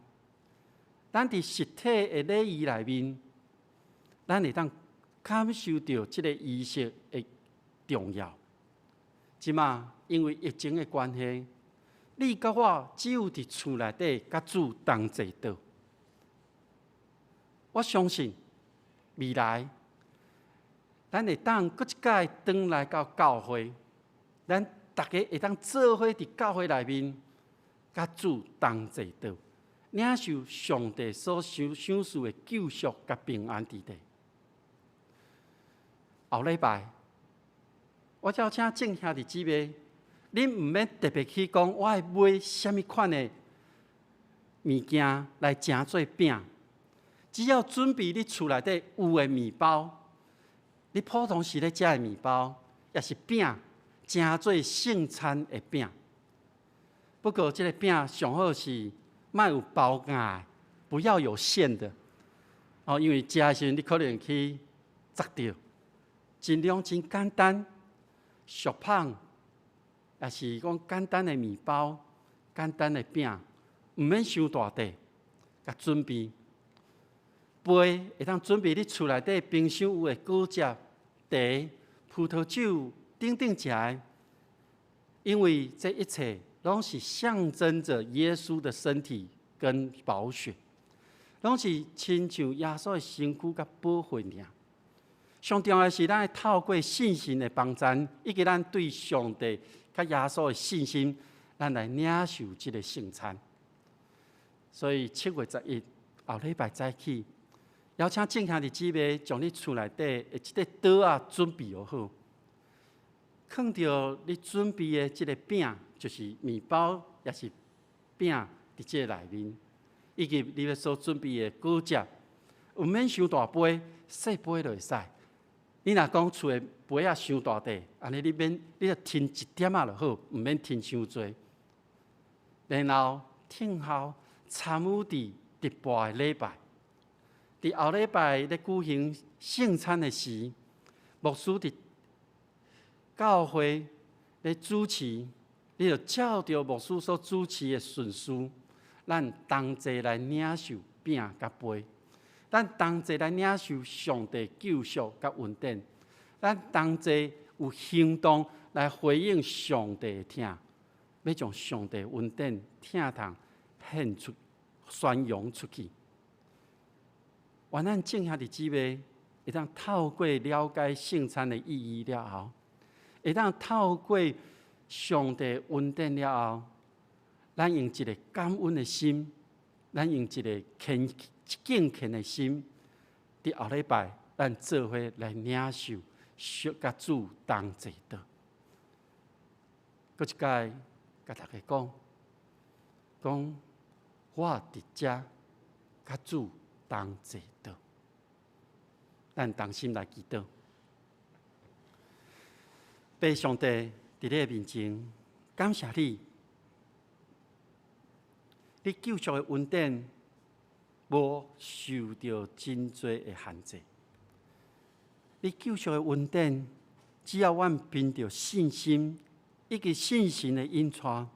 咱佇實體的禮儀內面，咱會當感受著這个儀式的重要。這馬因為疫情的關係，你佮我只有佇厝內底佮主同齊禱。我相信未來，咱會當閣一擺轉來到教會，咱逐家會當做伙佇教會內面，佮主同齊禱，領受上帝所賞賞賜的救贖佮平安佇底。後禮拜，我邀請眾兄弟姊妹，恁毋免特別去講，我愛買啥物款的物件來成做餅，只要準備你厝內底有的麵包，你普通時咧食的麵包，抑是餅，成做聖餐的餅。不過，這个餅上好是莫有包餡的，不要有餡的。哦，因為食的時陣你可能去砸著。盡量真簡單，俗捧，抑是講簡單的麵包、簡單的餅，毋免傷大塊，共準備。杯會當準備你厝內底冰箱有的果汁、茶、葡萄酒等等食的，因為這一切攏是象徵著耶穌的身體跟寶血，攏是親像耶穌的身軀佮寶血爾。上重要的是，咱愛透過信心的幫贊，以及咱對上帝佮耶穌的信心，咱來領受這个聖餐。所以7月11後禮拜早起，邀請眾兄弟姊妹將你厝內底的這个桌仔準備好，囥著你準備的這个餅，就是麵包，抑是餅佇這个內面，以及你欲所準備的果汁，毋免傷大杯，細杯就會使。你若講厝的杯仔傷大塊，按呢你免，你就添一點仔就好，毋免添傷濟。然後聽候參與佇直播的禮拜，佇後禮拜咧舉行聖餐的時，牧師佇教會咧主持，你就照著牧師所主持的順序，咱同齊來領受餅佮杯，咱同齊來領受上帝救贖佮恩典，咱同齊有行動來回應上帝的疼，欲將上帝恩典疼痛獻出、宣揚出去。願咱眾兄弟姊妹會當透過了解聖餐的意義了後，會當透過上帝恩典了後，咱用一个感恩的心，咱用一个虔敬虔的心，佇後禮拜，咱做伙來領受，佮主同齊的。閣一擺，共大家講，講我佇遮佮主同齊的，咱同心來祈禱。父上帝佇你的面前，感謝你，你救贖的恩典無受著真濟的限制。你救贖的恩典，只要阮憑著信心以及信神的引帶，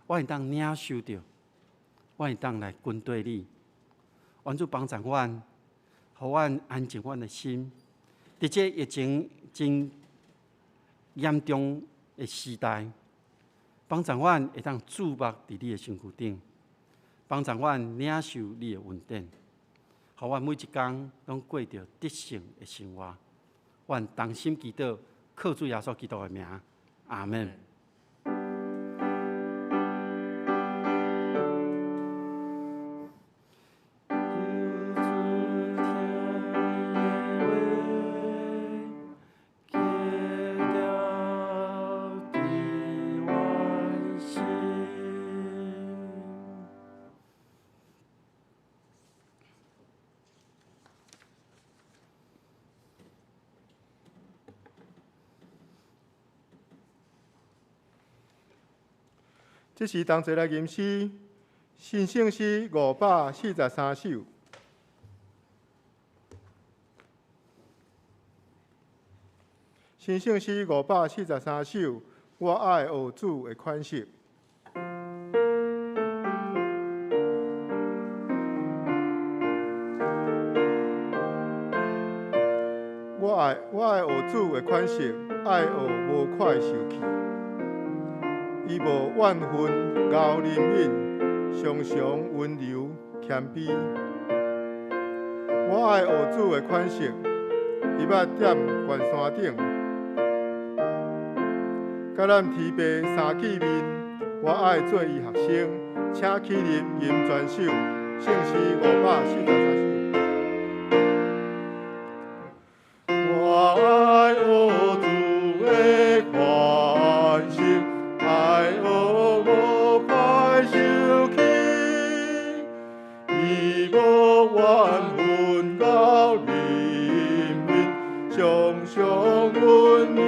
我會當領受著，我會當來跟隨你。願主幫助阮，予阮安靜阮的心。佇這疫情真嚴重的時代，幫助阮會當注目佇你的身軀頂，幫助阮領受你的恩典，予阮每一工攏過著得勝的生活。阮同心祈禱，靠主耶穌基督的名，阿們。這時同齊來吟詩，新聖詩543首。新聖詩543首，我愛學主的款式。我愛學主的款式，愛學無快受氣。伊無怨恨，厚憐憫，常常溫柔謙卑。我愛學主的款式，伊捌踮懸山頂，佮咱天父相見面。我愛做伊學生，請起立吟全首，聖詩543首。我愛學主的款式，愛學無快受氣，伊無怨恨，厚憐憫，常常溫柔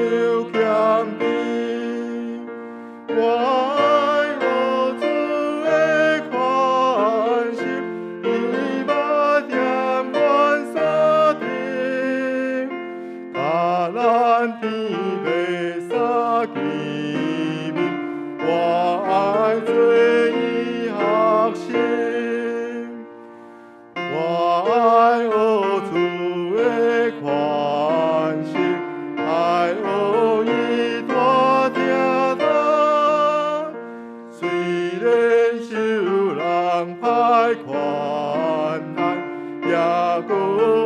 謙卑。我愛學主的款式，伊捌踮懸山頂，佮咱天父相見面。我愛做伊學生，我愛學主的款式，愛學伊大疼痛，雖然受人歹款待，也閣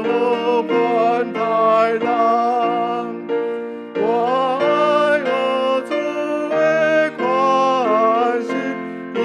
好款待人。我愛學主的款式，伊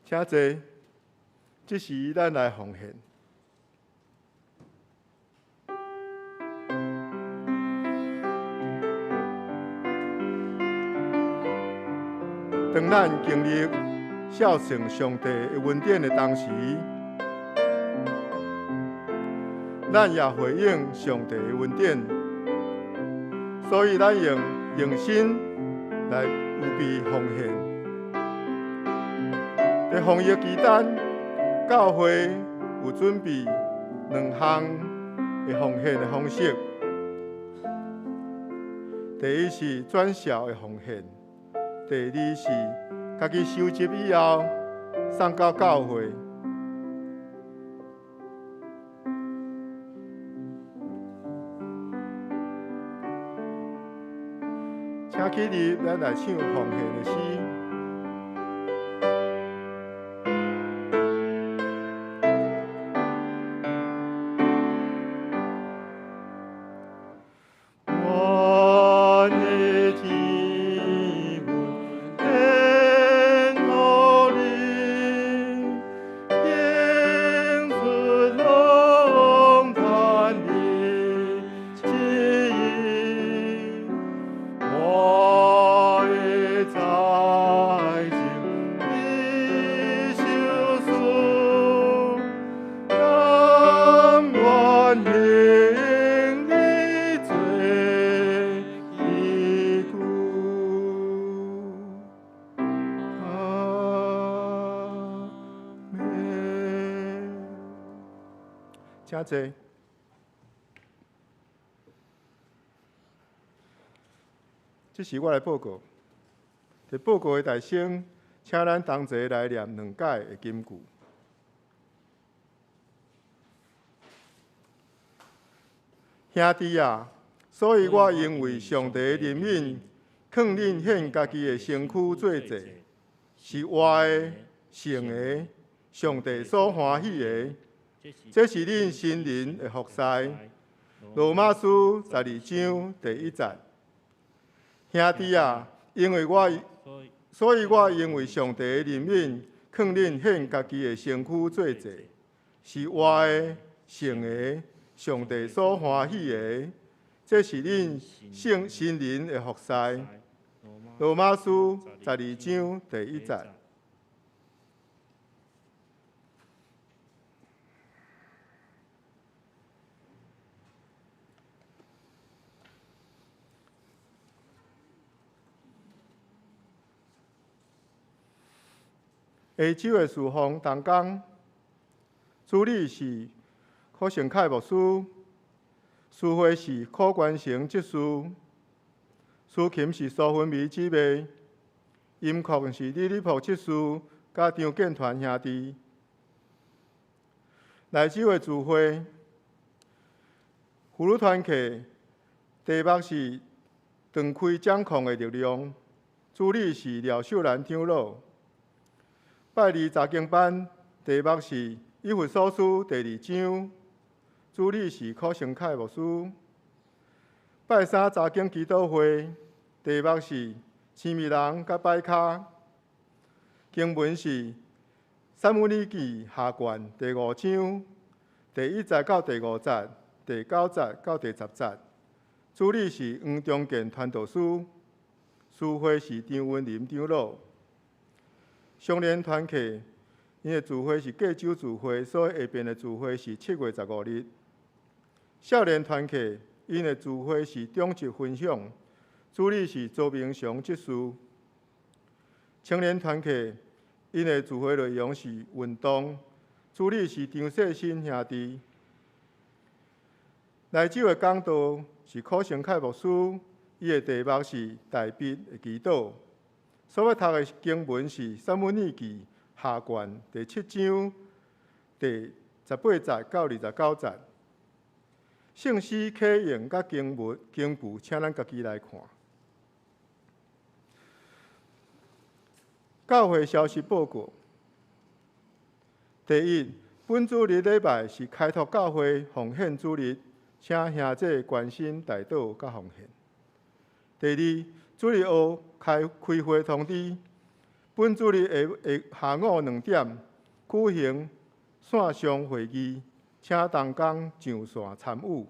請坐，這時咱來奉獻。當咱經歷孝順上帝的恩典的同時，咱也回應上帝的恩典，所以咱用用心來預備奉獻。佇防疫期間，教會有準備兩項的奉獻的方式。第一是轉銷的奉獻，第二是家己收集以後送到教會。請起立，咱來唱奉獻的詩。我的天父，天予你，應出龍潭的旨意，我的財情你收取，甘願行你做依據。阿們。請坐。這時我來報告。佇報告的大聲，請咱同齊來念兩解的金句。兄弟啊，所以我因為上帝的憐憫，勸恁獻家己的身軀做祭，是活的、聖的，上帝所歡喜的。這是恁心靈的服侍。羅馬書12章第1節。兄弟啊，因為我，所以我因為上帝的憐憫，勸恁獻家己的身軀做祭，是活的、聖的，上帝所歡喜的。這是恁聖心靈的服侍。羅馬書12章第1節。下晝的事奉同工，主理是柯成凱牧師，司會是柯關成執事，司琴是蘇芬美姊妹，音控是李立璞執事，佮張建團兄弟。內周的聚會，婦女團契，題目是斷開掌控的力量，主理是廖秀蘭長老。拜二查經班，題目是以弗所書第二章，主理是柯成凱牧師。拜三查經祈禱會，題目是諂媚人佮擺跤，經文是撒母耳記下卷第五章第1節到第5節，第9節到第10節。主理是黃中健傳道師，司會是張文林長老。少年團契，𪜶的聚會是隔週聚會，所以下邊的聚會是7月15日。少年團契，𪜶的聚會是中級分享，主理是周明祥執事。青年團契，𪜶的聚會內容是運動，主理是張世新兄弟。內周的講道是柯成凱牧師，伊的題目是大衛的祈禱。所欲讀的經文是《撒母耳記》下卷第7章第18節到29節。聖詩啟用佮經文經句，請咱家己來看。教會消息報告：第一，本主日禮拜是開拓教會奉獻主日，請兄弟關心代禱佮奉獻。第二，主日學開開會通知，本主日下下午2点举行线上会议，请同工上线参与。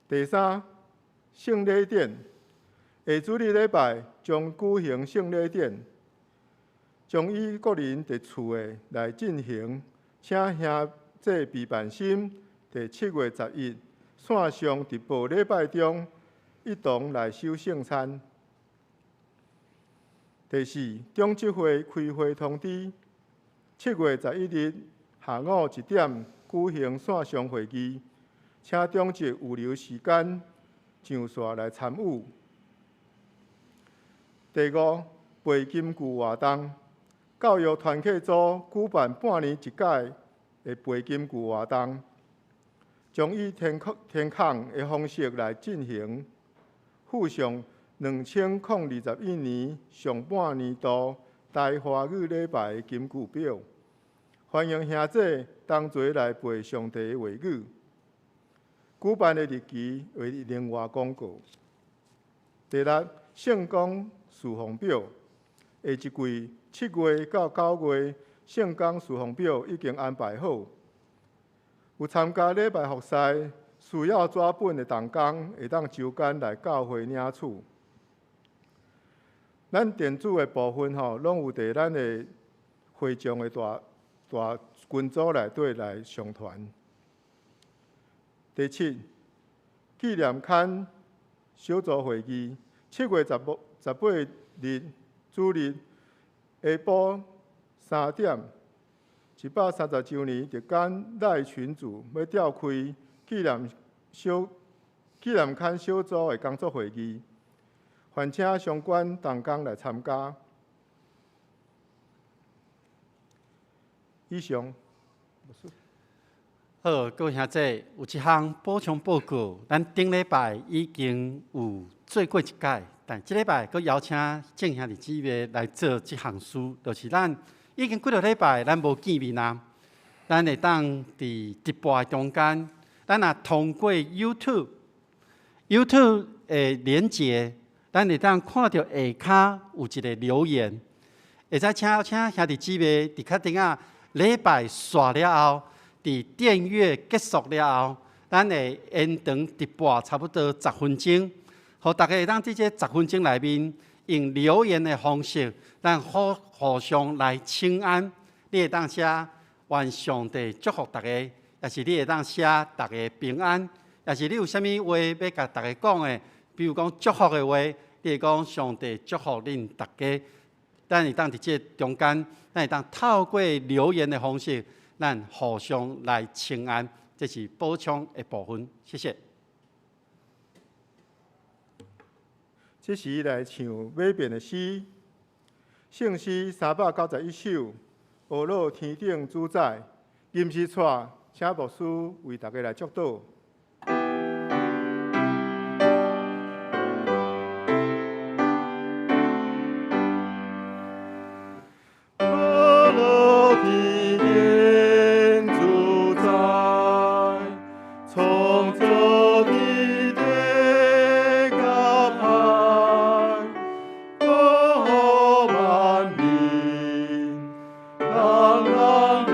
第三，圣礼典，下主日礼拜将举行圣礼典，将以个人伫厝的来进行，请兄弟备办心，伫7月11线上直播礼拜中一同来守圣餐。第四，长执会开会通知，7月11日下午1点举行线上会议，请长执预留时间上线来参与。第五，背金句活动，教育团契组举办半年一届的背金句活动，将以天天空的方式来进行，附上2021年上半年度台华语礼拜的金句表，欢迎兄弟同齐来背上帝的话语。举办的日期会另外公告。第六，圣工事奉表，下一季7月到9月圣工事奉表已经安排好。有参加礼拜服侍需要纸本的同工，会当周间来教会领取。咱电子的部分吼，拢有伫咱的会众的大大群组内底来上传。第七，纪念刊小组会议，7月18日主日下晡3点，130周年特工赖群组欲召开纪念刊小组的工作会议，烦请相关同工来参加。以上。好，各位兄弟，有一项补充报告，咱顶礼拜已经有做过一届，但这礼拜阁邀请众兄弟姊妹来做这项事，就是咱已经几个礼拜咱无见面啊，咱会当伫直播的中间，咱若通过 YouTube 的连结，咱会当看著下跤有一个留言，会使请兄弟姊妹伫较顶仔礼拜煞了后，伫订阅结束了后，咱会延长直播差不多十分钟，予大家会当伫这十分钟内面用留言的方式，咱互互相来请安。你会当写愿上帝祝福大家，抑是你会当写大家平安，抑是你有啥物话欲共大家讲的，比如讲祝福的话，你会讲上帝祝福恁大家。咱会当伫这中间，咱会当透过留言的方式，咱互相来请安，这是补充的部分。谢谢。这时来唱尾遍的诗，圣诗391首，呵咾天顶主宰，吟诗带，请牧师为大家来祝祷。呵咾天顶主宰，创造天地佮海，保护万民，人人伫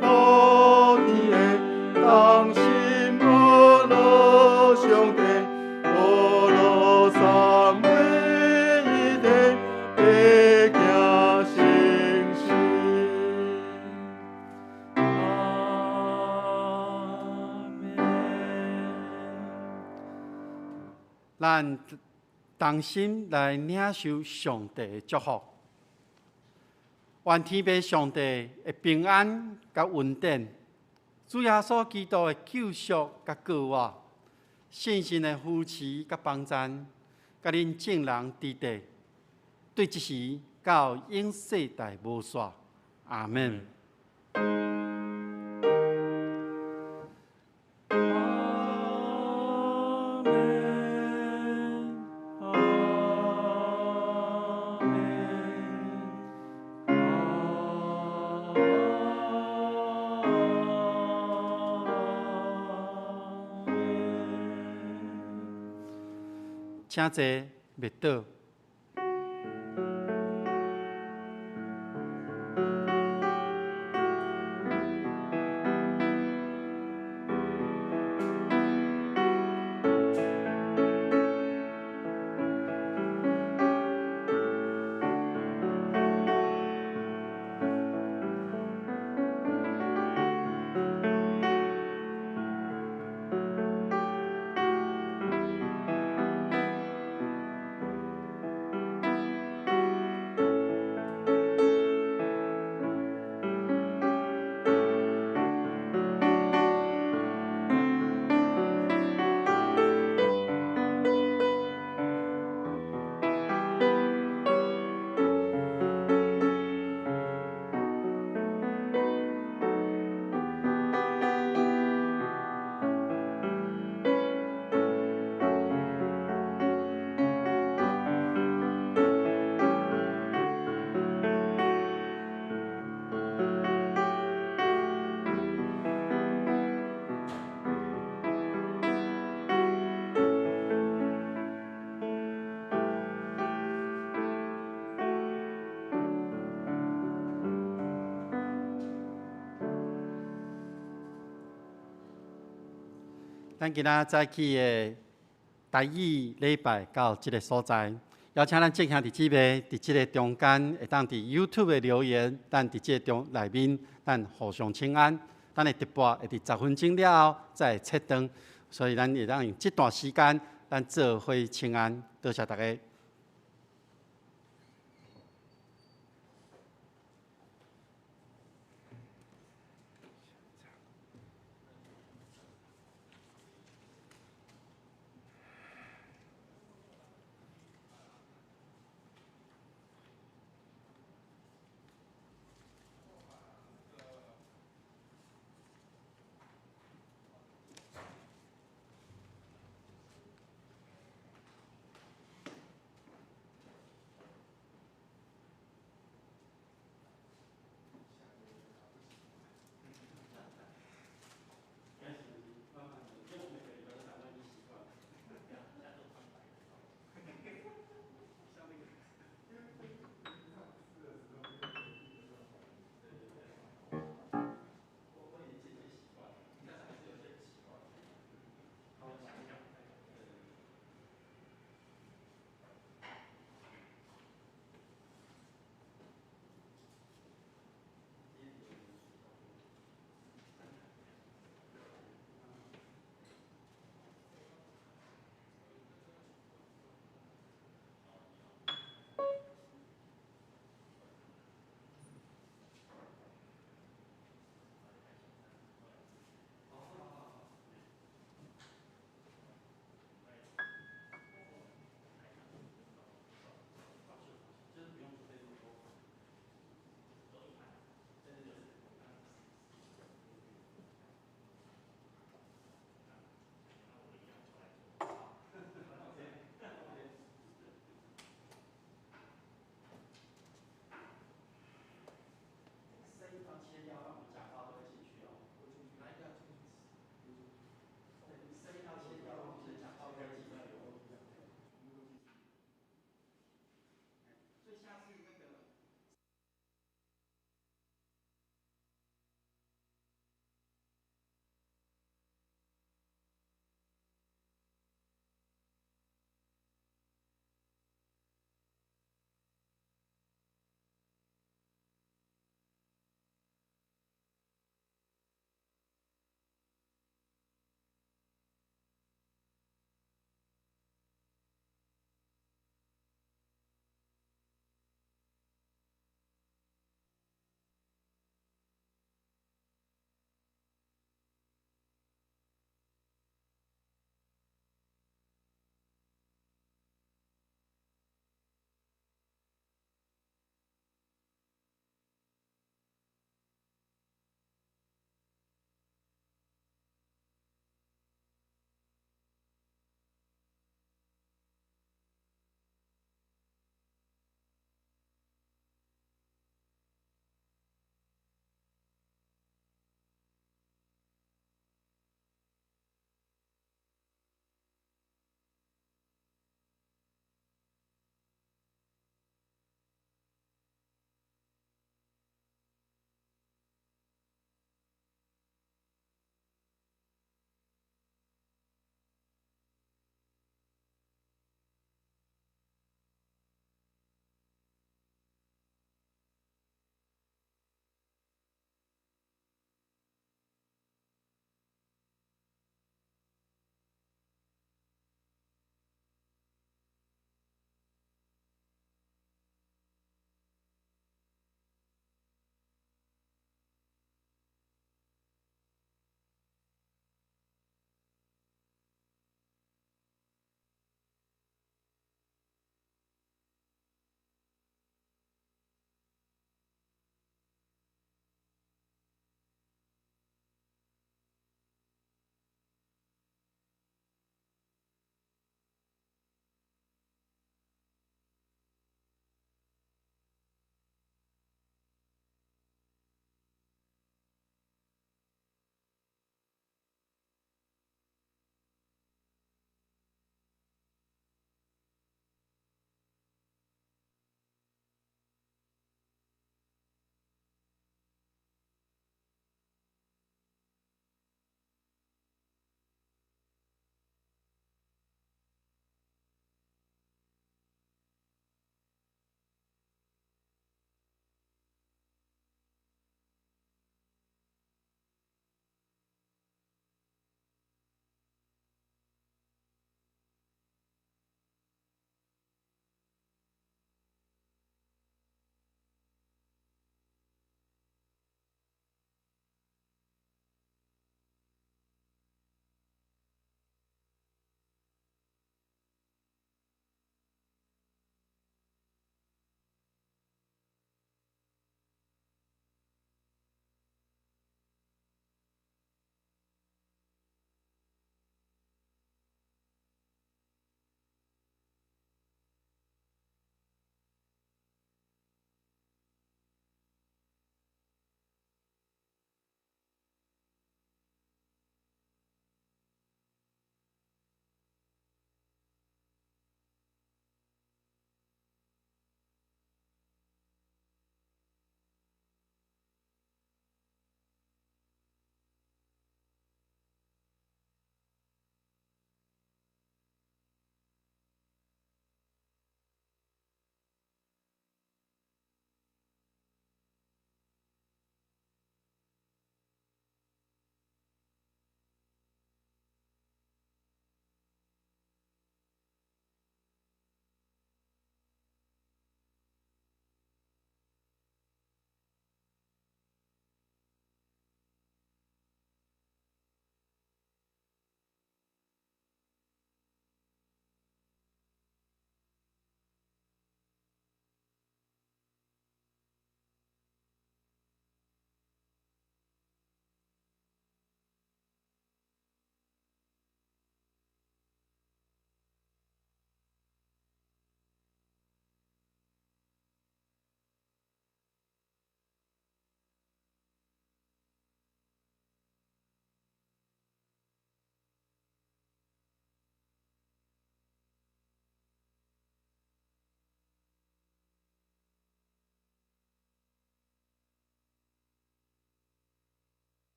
普天下同心呵咾上帝，呵咾三位一体，地行成事。阿们。咱同心来领受上帝的祝福，愿天父上帝的平安佮恩典，主耶稣基督的救赎佮顾我，圣神的扶持佮帮赞，佮恁众人伫地，对这时到永世代无煞。阿们。阿们，阿们，阿们。请坐，默祷。咱今仔早起的台語禮拜到這个所在，邀請咱眾兄弟姊妹佇這个中間，會當佇 YouTube 的留言，咱佇這个中內面，咱互相請安。咱的直播會佇10分鐘了後才會切斷，所以咱會當用這段時間，咱做伙請安。多謝大家。